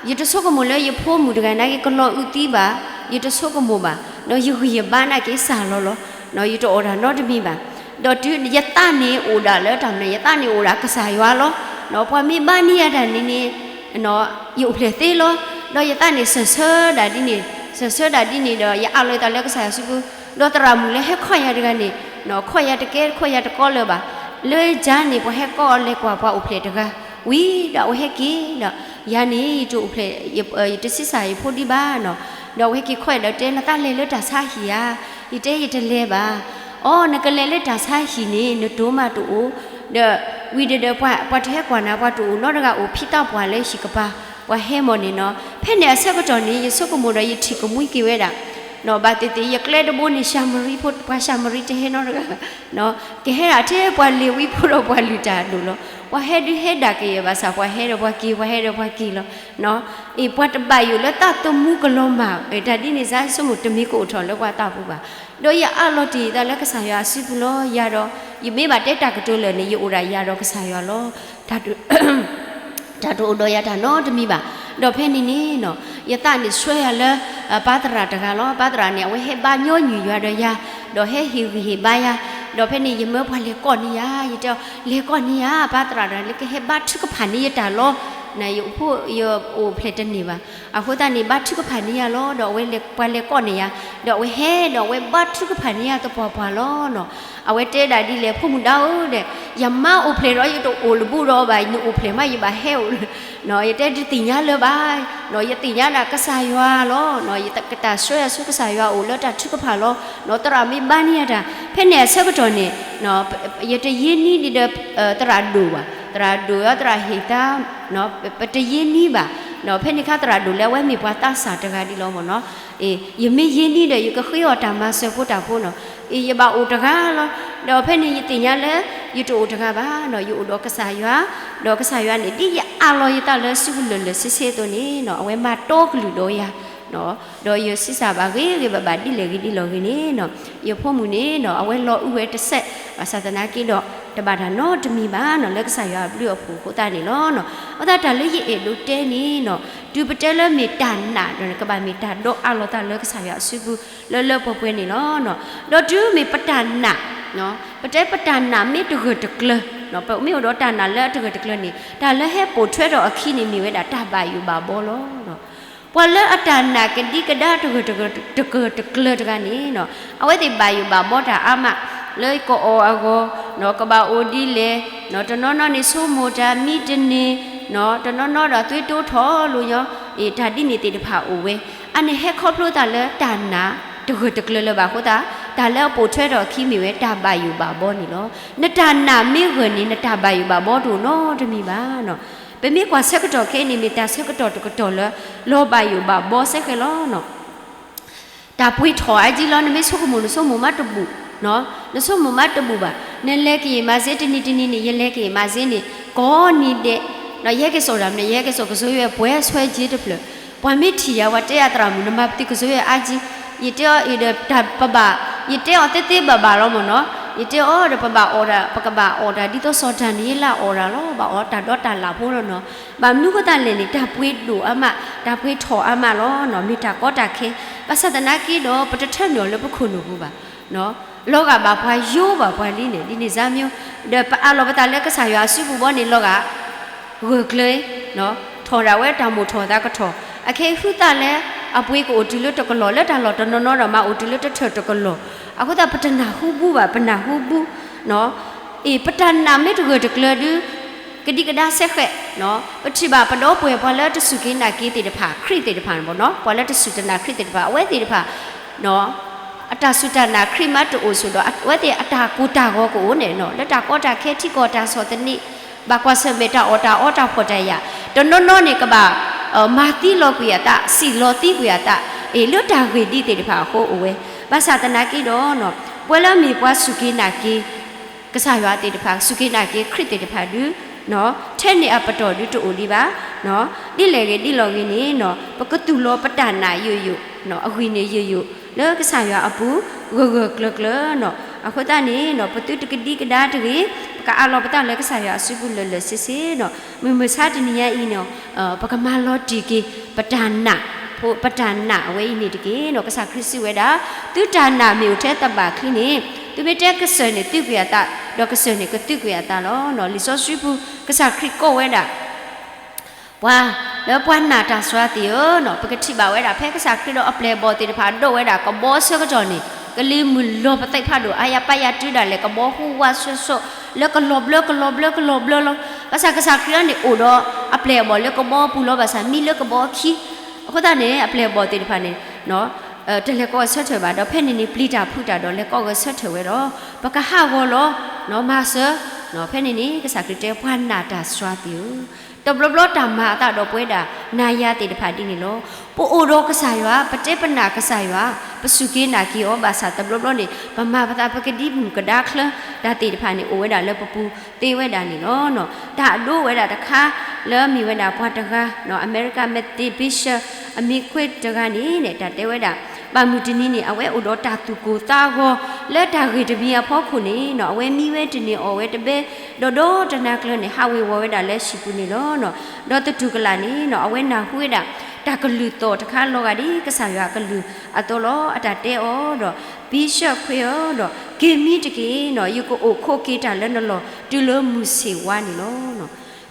ယတဆိကမိၣ်လၢယဖိမုၣ်တဂၤန့ၣ်က့ၤကလီၤအုးသံဘၣ်, ယတဆိကမိၣ်ဘၣ်, ဒီးယဂံၢ်ယဘါန့ၣ်က့ၤစၢ်လီၤလီၤ, ယတအီၣ်တၢ်နီတမံၤဘၣ်. ဒီးတုၤယသးန့ၣ်အိၣ်ဒၣ်လၢတၢ်မနုၤ ယသးန့ၣ်အိၣ်ဒၣ်ကစၢ်ယွၤလီၤ. ပှၤမ့ၢ်ဘါန့ၢ်ယၤတၢ်န့ၣ်န့ၣ် ယအိၣ်ဖျဲၣ်သ့လီၤ. ဒီးယသးန့ၣ်စၢၢ်ဆၢဒၣ်ဒ်န့ၣ်, စၢၢ်ဆၢဒၣ်ဒ်န့ၣ်ဒီး ယအးလီၤယသးလၢကစၢ်ယွၤစုပူၤ, ဒီးသရၣ်မုၣ်လၢဟဲခီၣ်ယၤတဂၤန့ၣ် ခီၣ်ယၤတကဲ ခီၣ်ယၤတကီလၢၤဘၣ်. လၢယၤန့ၣ် ပှၤဟဲကိးအီၤလဲၤကွၢ်ပှၤအိၣ်ဖျဲၣ်တဂၤ, ဝံၤဒီးအဝဲဟဲက့ၤဒီး ယၤန့ၣ် ယတအိၣ်ဖျဲၣ်, ယတဆံးစၢ်ယဖိဒံးဘၣ်နီၤ. ဒီးအဝဲဟဲက့ၤခီၣ်ယၤဒီးတဲ နသးလဲၤလၢတၢ်ဆါဟံၣ်ဧါ. ယတဲယတလဲၤဘၣ်. အီ နကလဲၤလၢတၢ်ဆါဟံၣ်န့ၣ် နတိၤမးတအိၣ်, ဒီးဝံၤဒီး ပှၤတဟဲကွၢ်နၤ ပှၤတအိၣ်နီတဂၤအိၣ် ဖံးသးပှၢ်လၢဟံၣ်ကပၤ ပှၤဟဲမၢ်န့ၣ်နီၤ, ဖဲန့ၣ်အဆၢကတီၢ်န့ၣ် ယဆိကမိၣ်ဒီးယထံၣ်ကမှံက့ၤဝဲဒၣ်, ဘၣ်သ့ၣ်သ့ၣ် ယကျဲတဘိန့ၣ် ၡၤမရံဖိ, ပှၤၡၤမရံတဟဲနီတဂၤဘၣ်, ကဟဲဒၣ်ထဲပှၤလ့ၤဝံဖိဒီးပှၤလုၢ်တၢ်အဒိၣ်လီၤ. ပှၤဟဲဒုးဟဲဒၣ်ကယဲၢ်ဘၣ်ဆၣ် ပှၤဟဲဒီးပှၤက့ၤ ပှၤဟဲဒီးပှၤက့ၤလီၤ. အ့ ပှၤတဘၣ်ယိၣ်လၢသးသမူကလီၤမၢ်, တၢ်ဒ်န့ၣ် ယဆိကမိၣ်တမ့ၢ်ကအိၣ်ထီၣ်လၢပှၤသးပူၤဘၣ်. ဒီးယအးလီၤတ့ၢ်ယသးလၢကစၢ်ယွၤအစုပူၤလီၤ. ယၤဒီး ယမ့ၢ်ဘၣ်တဲတၢ်ကတိၤလၢာ်န့ၣ် ယအိၣ်ဒၣ်ယၤဒီးကစၢ်ယွၤလီၤ. တၢ် တၢ်တအိၣ်ဒီးယၤတၢ်နီတမံၤဘၣ်. ဒီးဖဲန့ၣ်န့ၣ်နီၤ, ယသးန့ၣ်ဆှၢယၤလၢ ပၢ်သရၣ်တဂၤလီၤ. ပၢ်သရၣ်န့ၣ် အဝဲဟဲဘါညီနုၢ်ယွၤဒီးယၤ, ဒီးဟဲဟ့ၣ်ဂံၢ်ဟ့ၣ်ဘါယၤ, ဒီးဖဲန့ၣ် ယမၢပှၤလဲၤကိးန့ၢ်ယၤ, ယတဲအီၤ လဲၤကိးန့ၢ်ယၤ, ပၢ်သရၣ်တဂၤလၢကဟဲဘါထုကဖၣ်န့ၢ်ယတၢ်လီၤ. နယအိၣ်ဖှိၣ် ယအိၣ်ဖျဲၣ်တန့ၢ်ဘၣ်. အဃိသတးန့ၣ် ဘါထုကဖၣ်န့ၢ်ယၤလီၤ. ဒီးအဝဲလဲၤ ပှၤလဲၤကိးန့ၢ်ယၤ, ဒီးအဝဲဟဲဒီးအဝဲဘါထုကဖၣ်န့ၢ်ယၤသပှၢ်ပှၢ်လီၤနီၤ. အဝဲတဲဒၣ်ဒ်လဲၣ် ဖိမုၣ်ဒါဧၢဒီး, ယမါအိၣ်ဖျဲၣ်ဒီးယတအိၣ်လၢၤဘၣ်ဒီးဘၣ်, နအိၣ်ဖျဲၣ်မး ယဘၣ်ဟဲအိၣ်လၢ, ယတဲတသ့ၣ်ညါလၢၤဘၣ်, ယသ့ၣ်ညါဒၣ်ကစၢ်ယွၤလီၤ. ယတၢ်ဆှၢယၤဆူကစၢ်ယွၤအအိၣ်လၢတၢ်ထုကဖၣ်လီၤ. သရၣ်မ့ၢ်ဘါန့ၢ်ယၤတၢ်, ဖဲန့ၣ်အဆၢကတီၢ်န့ၣ် ယတယ့ၢ်နံၣ်ဒံးဒီး သရၣ်ဒိၣ်ဘၣ်, သရၣ်ဒိၣ်ဒီးသရၣ်ဟ့ၣ်သါ, ပတယ့ၢ်နံၣ်ဘၣ်. ဖဲန့ၣ်အခါသရၣ်ဒိၣ်လၢအဝဲမ့ၢ်ပှၤသးစၢ်တဂၤဒ်လီၤမ့ၢ်နီၤ. ယမ့ၢ်ယ့ၢ်နံၣ်ဒီး ယကဃ့အီၤတၢ်မၤစၢၤဖိတၢ်ဖိနီၤ. ယဘၣ်အိၣ်တဂၤလီၤ. ဒီးဖဲန့ၣ်ယသ့ၣ်ညါလၢ ယတအိၣ်တဂၤဘၣ်နီၤ, ယအိၣ်ဒီးကစၢ်ယွၤ, ဒီးကစၢ်ယွၤန့ၣ် ဒ်ယအးလီၤယသးလၢစုကလၢာ်လၢာ်ဆ့ဆ့အသိးန့ၣ်နီၤ, အဝဲမၤတီကလုၢ်ဒီးယၤ ဒီးယဆံးစၢ်ဘၣ်ဂ့ၤဂ့ၤဘၣ်ဘၣ်ဒ်လဲၣ်ဂ့ၤဒ်လဲၣ်ဂ့ၤန့ၣ်နီၤ, ယဖိမုၣ်န့ၣ်နီၤ အဝဲလီၤအုဝဲတစဲး, ဘၣ်ဆၣ်သနာ်က့ဒီး တဘၣ်တၢ်နီတမံၤဘၣ်နီၤ လၢကစၢ်ယွၤအဘျုးအဖှိၣ်အဃိသတးန့ၣ်လီၤ. အဃိသတးတၢ်လၢယအဲၣ်ဒိးတဲန့ၣ်နီၤ, တုၤပတဲလၢမ့ၢ်တၢ်နာ်ဒီး ကဘၣ်မ့ၢ်တၢ်ဒီးအးလီၤသးလၢကစၢ်ယွၤအစုပူၤ လၢလၢပှဲၤပှဲၤန့ၣ်လီၤ. ဒီးတုၤမ့ၢ်ပတၢ်နာ်, ပတဲပတၢ်နာ်မ့ၢ်တဂၢၢ်တကျၢၤ, ပမ့ၢ်အိၣ်ဒီးတၢ်နာ်လၢအတဂၢၢ်တကျၢၤန့ၣ် တၢ်လၢဟဲပိာ်ထွဲထီၣ်အခံန့ၣ် မ့ၢ်ဝဲဒၣ်တၢ်ဘၣ်ယိၣ်ဘၣ်ဘီလီၤ. ပှၤလၢအတၢ်နာ်ကဒံကဒါတဂၢၢ်တကျၢၤတဂၤန့ၣ်နီၤ, အဝဲသ့ၣ်ဘၣ်ယိၣ်ဘၣ်ဘီတၢ်အါမး, လၢကအီၣ်အဂီၢ်, ကဘၣ်အိၣ်ဒ်လဲၣ်, တနီၤနီၤန့ၣ်ဆိကမိၣ်တၢ်မံတန့ၢ်, တနီၤနီၤဒီးသွံတိထီၣ်လိာ်ညီ, တၢ်ဒ်န့ၣ်သ့ၣ်တဖၣ်အိၣ်ဝဲ, အန့ၣ်ဟဲခီဖျိသးလၢတၢ်နာ်တဂၢၢ်တကျၢၤလၢၤဘၣ်အဃိသတး, တၢ်လၢအပိာ်ထွဲထီၣ်အခံမ့ၢ်ဝဲတၢ်ဘၣ်ယိၣ်ဘၣ်ဘီန့ၣ်လီၤ. နတၢ်နာ်မ့ၢ်ဂၢၢ်န့ၣ် နတၢ်ဘၣ်ယိၣ်ဘၣ်ဘီတအိၣ်နီတမံၤဘၣ်နီၤ. ပမ့ၢ်ကွၢ်ဆၢကတီၢ်ခဲအံၤန့ၣ် မ့ၢ်တၢ်ဆၢကတီၢ်တကတီၢ်လၢ လီၤဘၣ်ယိၣ်ဘၣ်ဘီစ့ၢ်ကီးလီၤ. တၢ်ပှ့ၤထီၣ်အါကံလီၤ, နမ့ၢ်ဆိကမိၣ် နဆိကမိၣ်မးတဘူၣ်, နဆိကမိၣ်မးတဘူၣ်ဘၣ်, နလဲၤကယံာ်မၤစ့တနံၤတနံၤန့ၣ် ယလဲၤကယံာ်မၤစ့န့ၣ် ကိးနံၤဒဲး, ယဟဲက့ၤစိာ်တၢ်မနုၤ, ယဟဲက့ၤစိာ်ကစၢ်ယွၤပှဲၤဆွဲက့တဖျၢၣ်, ပှၤမ့ၢ်ထံၣ်ယၤ ပှၤတဲယၤသရၣ်မုၣ် နမၤပသံကစၢ်ယွၤအါကံ, ယတဲအီၤအံၤဒီးတၢ်ပဘၣ်, ယတဲအီၤသ့သ့ဘၣ်ဘၣ်လီၤမ့ၢ်နီၤ, ယတဲအီၤဒီးပဘၣ်အီၣ်တၢ်, ပကဘၣ်အီၣ်တၢ်ဒ်သိးစီၤဒၤနံးယ့လးအီၣ်တၢ်လီၤ, ဘၣ်အီၣ်တၢ်ဒီးတၢ်လၢ်ဖိလီၤနီၤ. ဘၣ်မနုၤအဃိသတးလဲၣ်န့ၣ် တၢ်ပှ့ၤဒိၣ်အါမး, တၢ်ပှ့ၤထီၣ်အါမးလီၤနီၤ, မ့ၢ်တၢ်ကီတၢ်ခဲ, ဘၣ်ဆၣ်သနာ်က့ဒီး ပတထၢနုာ်အီၤလၢပခိၣ်နူာ်ပူၤဘၣ် လီၤဂာ်ဘၣ်ပှၤယိဘၣ်ပှၤလံန့ၣ် ဒ်န့ၣ်စါမၠိ, ဒီးပအးလီၤပသးလၢကစၢ်ယွၤအစုပူၤဘီန့ၣ် လီၤဂာ်ဂၢၢ်ကျၢၤ, ထီၣ်ဒၣ်ဝဲတၢ်မိၣ်ထီၣ်သးကထီၣ်, အခဲအံၤဟုသၣ်လဲၣ်, အပှ့ၤကအိၣ်တုၤလၢတကလီၢ်, လၢတၢ်လီၢ်တနီၤနီၤဒီးမၤအိၣ်တုၤလၢတထၢၣ်တကလီၢ်, အဃိသတးပတနၢ်ဟူဘူဘၣ်, ပနၢ်ဟူဘူ အ့ၣ် ပတၢ်နာ်မ့ၢ်တဂၢၢ်တကျၢၤဒုး ကဒံကဒါစဲဃဲး, ပထံၣ်ဘၣ်ပဒီပုၢ်ဝဲၢ်ပှၤလၢတစူၢ်က့ၤနာ်က့ၤသ့ၣ်တဖၣ်, ခရံာ်သ့ၣ်တဖၣ်န့ၣ်မ့ၢ်နီၤ, ပှၤလၢတစူၢ်တနာ်ခရံာ်သ့ၣ်တဖၣ် အဝဲသ့ၣ်တဖၣ် အတၢ်စူၢ်တၢ်နာ်ခရံာ်မးတအိၣ်ဆိးဒီး အဝဲသ့ၣ်အတၢ်ကိၢ်တၢ်ဂီၤကအိၣ်န့ၣ်နီၤ, လၢတၢ်ကီတၢ်ခဲ ထံကီၢ်တၢ်ဆီၣ်သနံး, ဘၣ်ကွၢ်ဆၢၣ်မဲာ်တၢ်အီၣ်တၢ်အီတၢ်ဖှီၣ်တၢ်ယာ်, တနီၤနီၤန့ၣ်ကဘၣ် မၤသံလီၤကွံာ်အသး, စံၣ်လီၤသံကွံာ်အသး, အ့ၣ် လၢတၢ်ဂ့ၢ်ဒ်သ့ၣ်တဖၣ်အဃိအိၣ်ဝဲ, ဘၣ်ဆၣ်သနာ်က့ဒီး ပှၤလၢအမ့ၢ်ပှၤစူၢ်က့ၤနာ်က့ၤ ကစၢ်ယွၤသ့ၣ်တဖၣ်, စူၢ်က့ၤနာ်က့ၤခရံာ်သ့ၣ်တဖၣ်ဒုး ထဲန့ၣ်အပတီၢ်ဒုးတအိၣ်ဒံးဘၣ်, ဒ်လဲၣ်ဂ့ၤဒ်လဲၣ်ဂ့ၤန့ၣ် ပကသူၣ်လီၤပတၢ်နာ်ယိာ်ယိာ်, အဂံၢ်န့ၣ်ယိာ်ယိာ် လၢကစၢ်ယွၤအပူၤ ဂၢၢ်ဂၢၢ်ကျၢၤကျၢၤနီၤ. အဃိသတးန့ၣ် ပသုတကဒံကဒါတဂ့ၤ, ပကအးလီၤပသးလၢကစၢ်ယွၤအစုပူၤလၢာ်လၢာ်ဆ့ဆ့နီၤ. မုၢ်မဆါတနံၤညါအံၤန့ၣ် ပကမၤလီၤတံၢ်က့ၤ ပတၢ်နာ်, ပတၢ်နာ်အဝဲအံၤန့ၣ်တက့ၢ်နီၤ. ကစၢ်ခရံာ်စံးဝဲဒၣ်, သုတၢ်နာ်မ့ၢ်အိၣ်ထဲသဘၣ်ချံန့ၣ်, သုမ့ၢ်တဲကစၢၢ်န့ၣ်သုကွံာ်အသး, ဒီးကစၢၢ်န့ၣ်ကသုကွံာ်အသးလီၤ. လံာ်စီဆှံပူၤ ကစၢ်ခရံာ်ကိးဝဲဒၣ် ပှၤလၢပှၤနာ်တၢ်စှၤသ့ၣ်ဧၢ, ပကထံၣ်ဘၣ်ဝဲဒၣ် ဖဲကစၢ်ခရံာ်ဒီးအပျဲၢ်အဘီၣ်သ့ၣ်တဖၣ်ဒိးဝဲဒၣ်ကဘီအဆၢကတီၢ်န့ၣ်, ကလံၤမုၢ်လီၤပသးဖးဒိၣ် အါယၤပၢ်ယၤတုၤဒၣ်လဲာ် ကဘီဟူဝးဆှဲးဆှဲး လၢကလီၤဘျၢကလီၤဘျၢကလီၤဘျၢလီၤ. ဘၣ်ဆၣ်ကစၢ်ခရံာ်န့ၣ်အိၣ်ဒီးအပျဲၢ်အဘီၣ်လၢကဘီပူၤလီၤ. ဘၣ်ဆၣ်မံလၢကဘီအခံ, အဃိသတးန့ၣ် အပျဲၢ်အဘီၣ်သ့ၣ်တဖၣ်န့ၣ် တလဲၤကိးဂဲၤဆၢထၢၣ်ဘၣ်ဒီး ဖဲန့ၣ်န့ၣ် ပျံၤတၢ်ဖုးတၢ်ဒီးလဲၤကိးဂဲၤဆၢထၢၣ်ဝဲဒီး ပကဟးဂီၤလီၤ, မၤစၢၤ, ဖဲန့ၣ်န့ၣ် ကစၢ်ခရံာ်တဲ ပှၤနာ်တၢ်စှၤသ့ၣ်ဧၢ, တဘျီဘျီတၢ်မၤအသးဒီးပဝဲဒၣ်နၤယၤသ့ၣ်တဖၣ်ဒ်န့ၣ်လီၤ. ပအိၣ်ဒီးကစၢ်ယွၤ, ပတဲပနာ်ကစၢ်ယွၤ, ပစူၢ်က့ၤနာ်က့ၤအီၤ, ဘၣ်ဆၣ်တဘျီဘျီန့ၣ် ပမၤပသးပကဒံမုၣ်ကဒါချၢ တၢ်သ့ၣ်တဖၣ်န့ၣ် အိၣ်ဝဲဒၣ်လၢပပူၤသ့ဝဲဒၣ်န့ၣ်လီၤ. တၢ်အဒိဝဲဒၣ်တခါ လၢအမ့ၢ်ဝဲဒၣ်ပှၤတဂၤ, အမဲရကၤ Methodist Bishop အမံၤခွ့တဂၤန့ၣ် တၢ်တဲဝဲဒၣ် ဘၣ်မုၢ်တနံၤန့ၣ် အဝဲအိၣ်ဒီးတၢ်သူၣ်ကိၢ်သးဂီၤ လၢတၢ်ဂ့ၢ်တမံၤအဖီခိၣ်န့ၣ် အဝဲမံဝဲတန့ၢ်အီၣ်ဝဲတဘဲ, ဒီးဒီတနၤကျၢၤန့ၣ် ဟးဝ့ၤဝီၤဝဲဒၣ်လၢဟံၣ်ပူၤန့ၣ်လီၤ. ဒီးသတူၢ်ကလာ်န့ၣ် အဝဲနၢ်ဟူဝဲဒၣ် တၢ်ကလုၢ်သီၣ်တခါလီၤဂာ်ဒ်ကစၢ်ယွၤအကလုၢ်အသိးလီၤ. အတၢ်တဲအီၤဒီး Bishop ခွ့ဧၢ, ဒီးက့ၤမံတက့ၢ်, ယကအိၣ်ခိးက့ၤတၢ်လၢနလီၢ်တုၤလၢမုၢ်ဆ့ၣ်ဝါန့ၣ်လီၤ.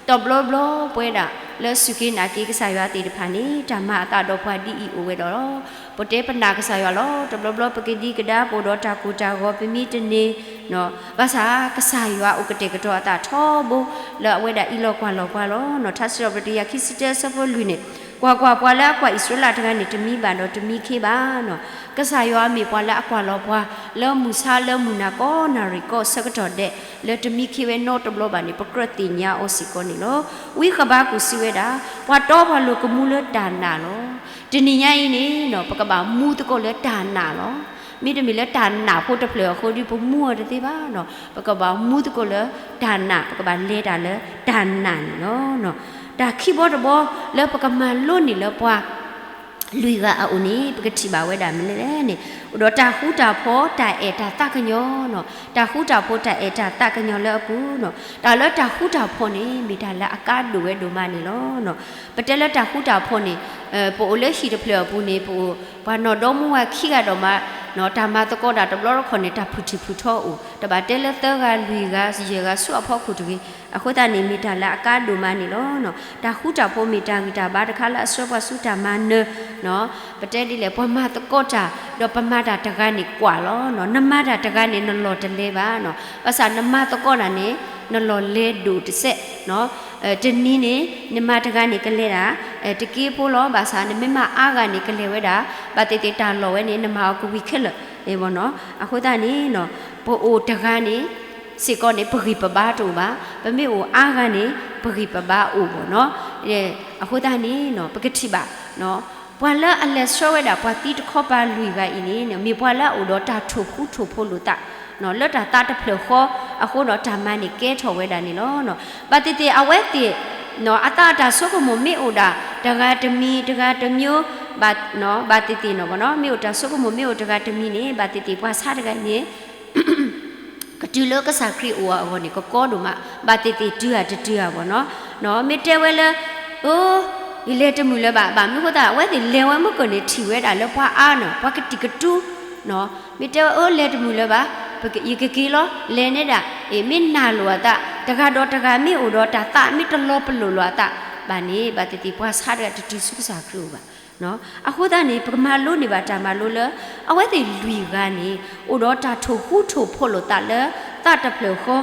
တဘျီဘျီပဝဲဒၣ်လၢစူၢ်က့ၤနာ်က့ၤကစၢ်ယွၤသ့ၣ်တဖၣ်န့ၣ် တၢ်မၤအသးဒီးပှၤဒ်အံၤအိၣ်ဝဲဒီး ပတဲပနာ်ကစၢ်ယွၤလီၤ. တဘျီဘျီပကဒံကဒါ ပအိၣ်ဒီးတၢ်ကိၢ်တၢ်ဂီၤ ပမံတန့ၢ်, ဘၣ်ဆၣ်ကစၢ်ယွၤအိၣ်ကတဲာ်ကတီၤအသးထီဘိ လၢအဝဲဒၣ်အံးလီၤကွၢ်လီၤပှၤလီၤ. ထါစံးထီၣ်ပတြၢၤတကယၤခံဆံတၢ အဆၢဖိလွံၢ်န့ၣ်, ကွၢ်ကွၢ်, ပှၤလၢအကွၢ်အံၣ်စရ့လးတဂၤန့ၣ် တမံဘၣ်ဒီးတမံခ့ဘၣ်. ကစၢ်ယွၤမ့ၢ်ပှၤလၢအကွၢ်လီၤပှၤ လၢမုၢ်ဆါလၢမုၢ်နၤကိးနၣ်ရံၣ်ကိးဆၢကတီၢ်ဒဲး လၢတမံခ့ဝဲနီတဘျီဘၣ်န့ၣ် ပကြၢးသ့ၣ်ညါအီၤစ့ၢ်ကီးန့ၣ်လီၤ. ဝံဃဘးကူာ်စံးဝဲဒၣ်, ပှၤတီပှၤလိၤကမူလၢတၢ်နာ်လီၤ. တနံၤညါအံၤန့ၣ် ပကဘၣ်မူသကိးလၢတၢ်နာ်လီၤ. မ့တမ့ၢ်လၢတၢ်နာ်ဖိတဖျၢၣ်အဃိဒီး ပမူအီၤတသ့ဘၣ်. ပကဘၣ်မူသကိးလၢတၢ်နာ်, ပကဘၣ်လဲၤတၢ်လၢတၢ်နာ်န့ၣ်လီၤ. တၢ်ခံဘီတဘီလၢပကမၤလိန့ၢ်လၢပှၤ လွံၢ်ဂၤအအိၣ်န့ၣ် ပကထံၣ်ဘၣ်ဝဲဒၣ်မနုၤလဲၣ်န့ၣ်, အိၣ်ဒီးတၢ်ဃူတၢ်ဖိး တၢ်အဲၣ်တၢ်သးကညီၤ, တၢ်ဃူတၢ်ဖိး တၢ်အဲၣ်တၢ်သးကညီၤလၢအပူၤ, တၢ်လၢတၢ်ဃူတၢ်ဖိးန့ၣ် မ့ၢ်တၢ်လၢအကါဒိၣ်ဝဲဒိၣ်မးန့ၣ်လီၤ. ပတဲလၢတၢ်ဃူတၢ်ဖိးန့ၣ် ပအိၣ်လၢဟံၣ်တဖျၢၣ်အပူၤန့ၣ် ပအိၣ်ပှၤနီၢ်ဒီမါဝၤခံဂၤဒီးမး, တၢ်မၤသကိးတၢ်တဘျီတခီၣ်န့ၣ် တၢ်ဖုၣ်ထံၣ်ဖုၣ်ထီအိၣ်, တဘၣ်တဲလၢသၢဂၤလွံၢ်ဂၤယဲၢ်ဂၤဆူအဖီခိၣ်တဂ့ၤ. အဃိသတးန့ၣ် မ့ၢ်တၢ်လၢအကါဒိၣ်မးန့ၣ်လီၤ. တၢ်ဃူတၢ်ဖိးမ့ၢ်တၢ်ဂံၢ်တၢ်ဘါတခါလၢအဆှၢပှၤဆူတၢ်မၤနၢၤ, ပတဲဒ်လဲၣ် ပှၤမၤသကိးတၢ် ဒီးပမၤတၢ်တဂၤန့ၣ်ကွၢ်လီၤ. နမၤတၢ်တဂၤန့ၣ် နလီၢ်တလဲၤဘၣ်. ဘၣ်ဆၣ်နမၤသကိးတၢ်န့ၣ် နလီၢ်လဲၤဒိၣ်တစဲး. တနံၤန့ၣ် နမၤတဂၤန့ၣ်ကလဲၤဒၣ် တက့ဖိလီၤ. ဘၣ်ဆၣ်နမ့ၢ်မၤအါဂၤန့ၣ် ကလဲၤဝဲဒၣ် ဘၣ်သ့ၣ်သ့ၣ်တၢ်လီၢ်ဝဲန့ၣ် နမၤအီၤကဝံၤခဲလၢာ်. အဃိသတးန့ၣ် ပအိၣ်တဂၤန့ၣ် စ့ၢ်ကီးန့ၣ် ပဂံၢ်ပဘါတအိၣ်ဘၣ်. ပမ့ၢ်အိၣ်အါဂၤန့ၣ် ပဂံၢ်ပဘါအိၣ်ဘၣ်နီၤ. အဃိသတးန့ၣ် ပကထံၣ်ဘၣ် ပှၤလၢအလဲၤဆှၢဝဲဒၣ်ပှၤသံတခီပၤလွံၢ်ဂၤအံၤန့ၣ် မ့ၢ်ပှၤလၢအအိၣ်ဒီးတၢ်ထိၣ်ဃူထိၣ်ဖိးလိာ်သး လၢတၢ်သးတဖျၢၣ်ဃီအဃိဒီး တၢ်မၤန့ၣ်ကဲထီၣ်ဝဲဒၣ်န့ၣ်လီၤ. ဘၣ်သ့ၣ်သ့ၣ်အဝဲသ့ၣ် အသးအတၢ်ဆိကမိၣ်မ့ၢ်အိၣ်ဒၣ် တဂၤတမံၤ တဂၤတမျိုး ဘၣ်သ့ၣ်သ့ၣ်နီၤ မ့ၢ်အိၣ်တၢ်ဆိကမိၣ်မ့ၢ်အိၣ်တဂၤတမံၤန့ၣ် ဘၣ်သ့ၣ်သ့ၣ်ပှၤဆါတဂၤအံၤန့ၣ် ကတုၤလၢကစၢ်ခရံာ်အိၣ်အဂီၢ်န့ၣ် ကကီဒိၣ်မး, ဘၣ်သ့ၣ်သ့ၣ်တုၤဧါတတုၤဧါဘၣ်နီၤ. မ့ၢ်တဲဝဲလၢ အိ ယလဲၤတမုာ်လၢၤဘၣ်, ဘၣ်မနုၤအဃိသတး အဝဲသ့ၣ်လဲၤဝဲမုၢ်ကၢၢ်န့ၣ် ထံၣ်ဝဲဒၣ်လၢပှၤအါနီၤ ပှၤကတံာ်ကတူာ် မ့ၢ်တဲဝဲ အိ လဲၤတမုာ်လၢၤဘၣ်, ယကက့ၤလီၤ လဲၤနဲဒၣ်, အ့ၣ် မ့ၢ်နာ်လိာ်အသး တဂၤဒီးတဂၤ မ့ၢ်အိၣ်ဒီးတၢ်သး မ့ၢ်တလီၤပလိာ်လိာ်အသးဘၣ်န့ၣ် ဘၣ်သ့ၣ်သ့ၣ်ပှၤဆါတဂၤတတုၤဆူကစၢ်ခရံာ်အိၣ်ဘၣ်. အဃိသတးန့ၣ် ပကမၤလိန့ၢ်ဘၣ်တၢ်မၤလိလၢ အဝဲသ့ၣ်လွံၢ်ဂၤန့ၣ် အိၣ်ဒီးတၢ်ထိၣ်ဃူထိၣ်ဖိးလိာ်သးလၢသးတဖျၢၣ်ဃီ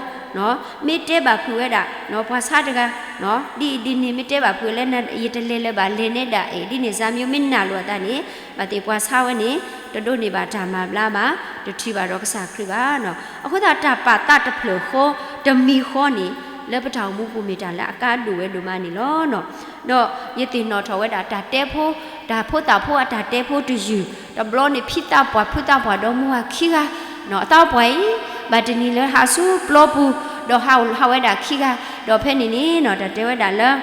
မ့ၢ်တဲဘၣ်ဖုးဝဲဒၣ် ပှၤဆါတဂၤ ဒ်အံၤဒ်န့ၣ် မ့ၢ်တဲဘၣ်ဖုးဝဲလၢ ယတလဲၤလၢၤဘၣ် လဲၤနဲဒၣ် အ့ၣ် ဒ်န့ၣ် စၢ်မံယိၤ မ့ၢ်နာ်လိာ်အသးန့ၣ် ဘၣ်သ့ၣ်ပှၤဆါဝဲန့ၣ် တဒိးန့ၢ်ဘၣ်တၢ်မၤဘျါဘၣ်, တထံၣ်ဘၣ်ဒီးကစၢ်ခရံာ်ဘၣ်. အဃိသတး တၢ်ပာ်သးတဖျၢၣ်ဃီ တမံၤဃီန့ၣ် လၢပတၢ်အိၣ်မူပူၤမ့ၢ်တၢ်လၢအကါဒိၣ်ဝဲဒိၣ်မးန့ၣ်လီၤ. ဒီးယသ့ၣ်နီၣ်ထီၣ်ဝဲဒၣ်တၢ်တဲဖိ, တၢ်ဖိသၣ်ဖိအတၢ်တဲဖိတယုၢ်, တဘျီန့ၣ် ဖံသးပှၢ်ဖုသးပှၢ်ဒီမါဝၤခံဂၤ, အသးပှၢ်အံၤ ဘၣ်တနံၤလၢဟးဆူပျီပူၤ ဒီးဟးအိၣ်ဟးဝဲဒၣ်ခံဂၤ, ဒီးဖဲန့ၣ်န့ၣ် တၢ်တဲဝဲဒၣ်လၢ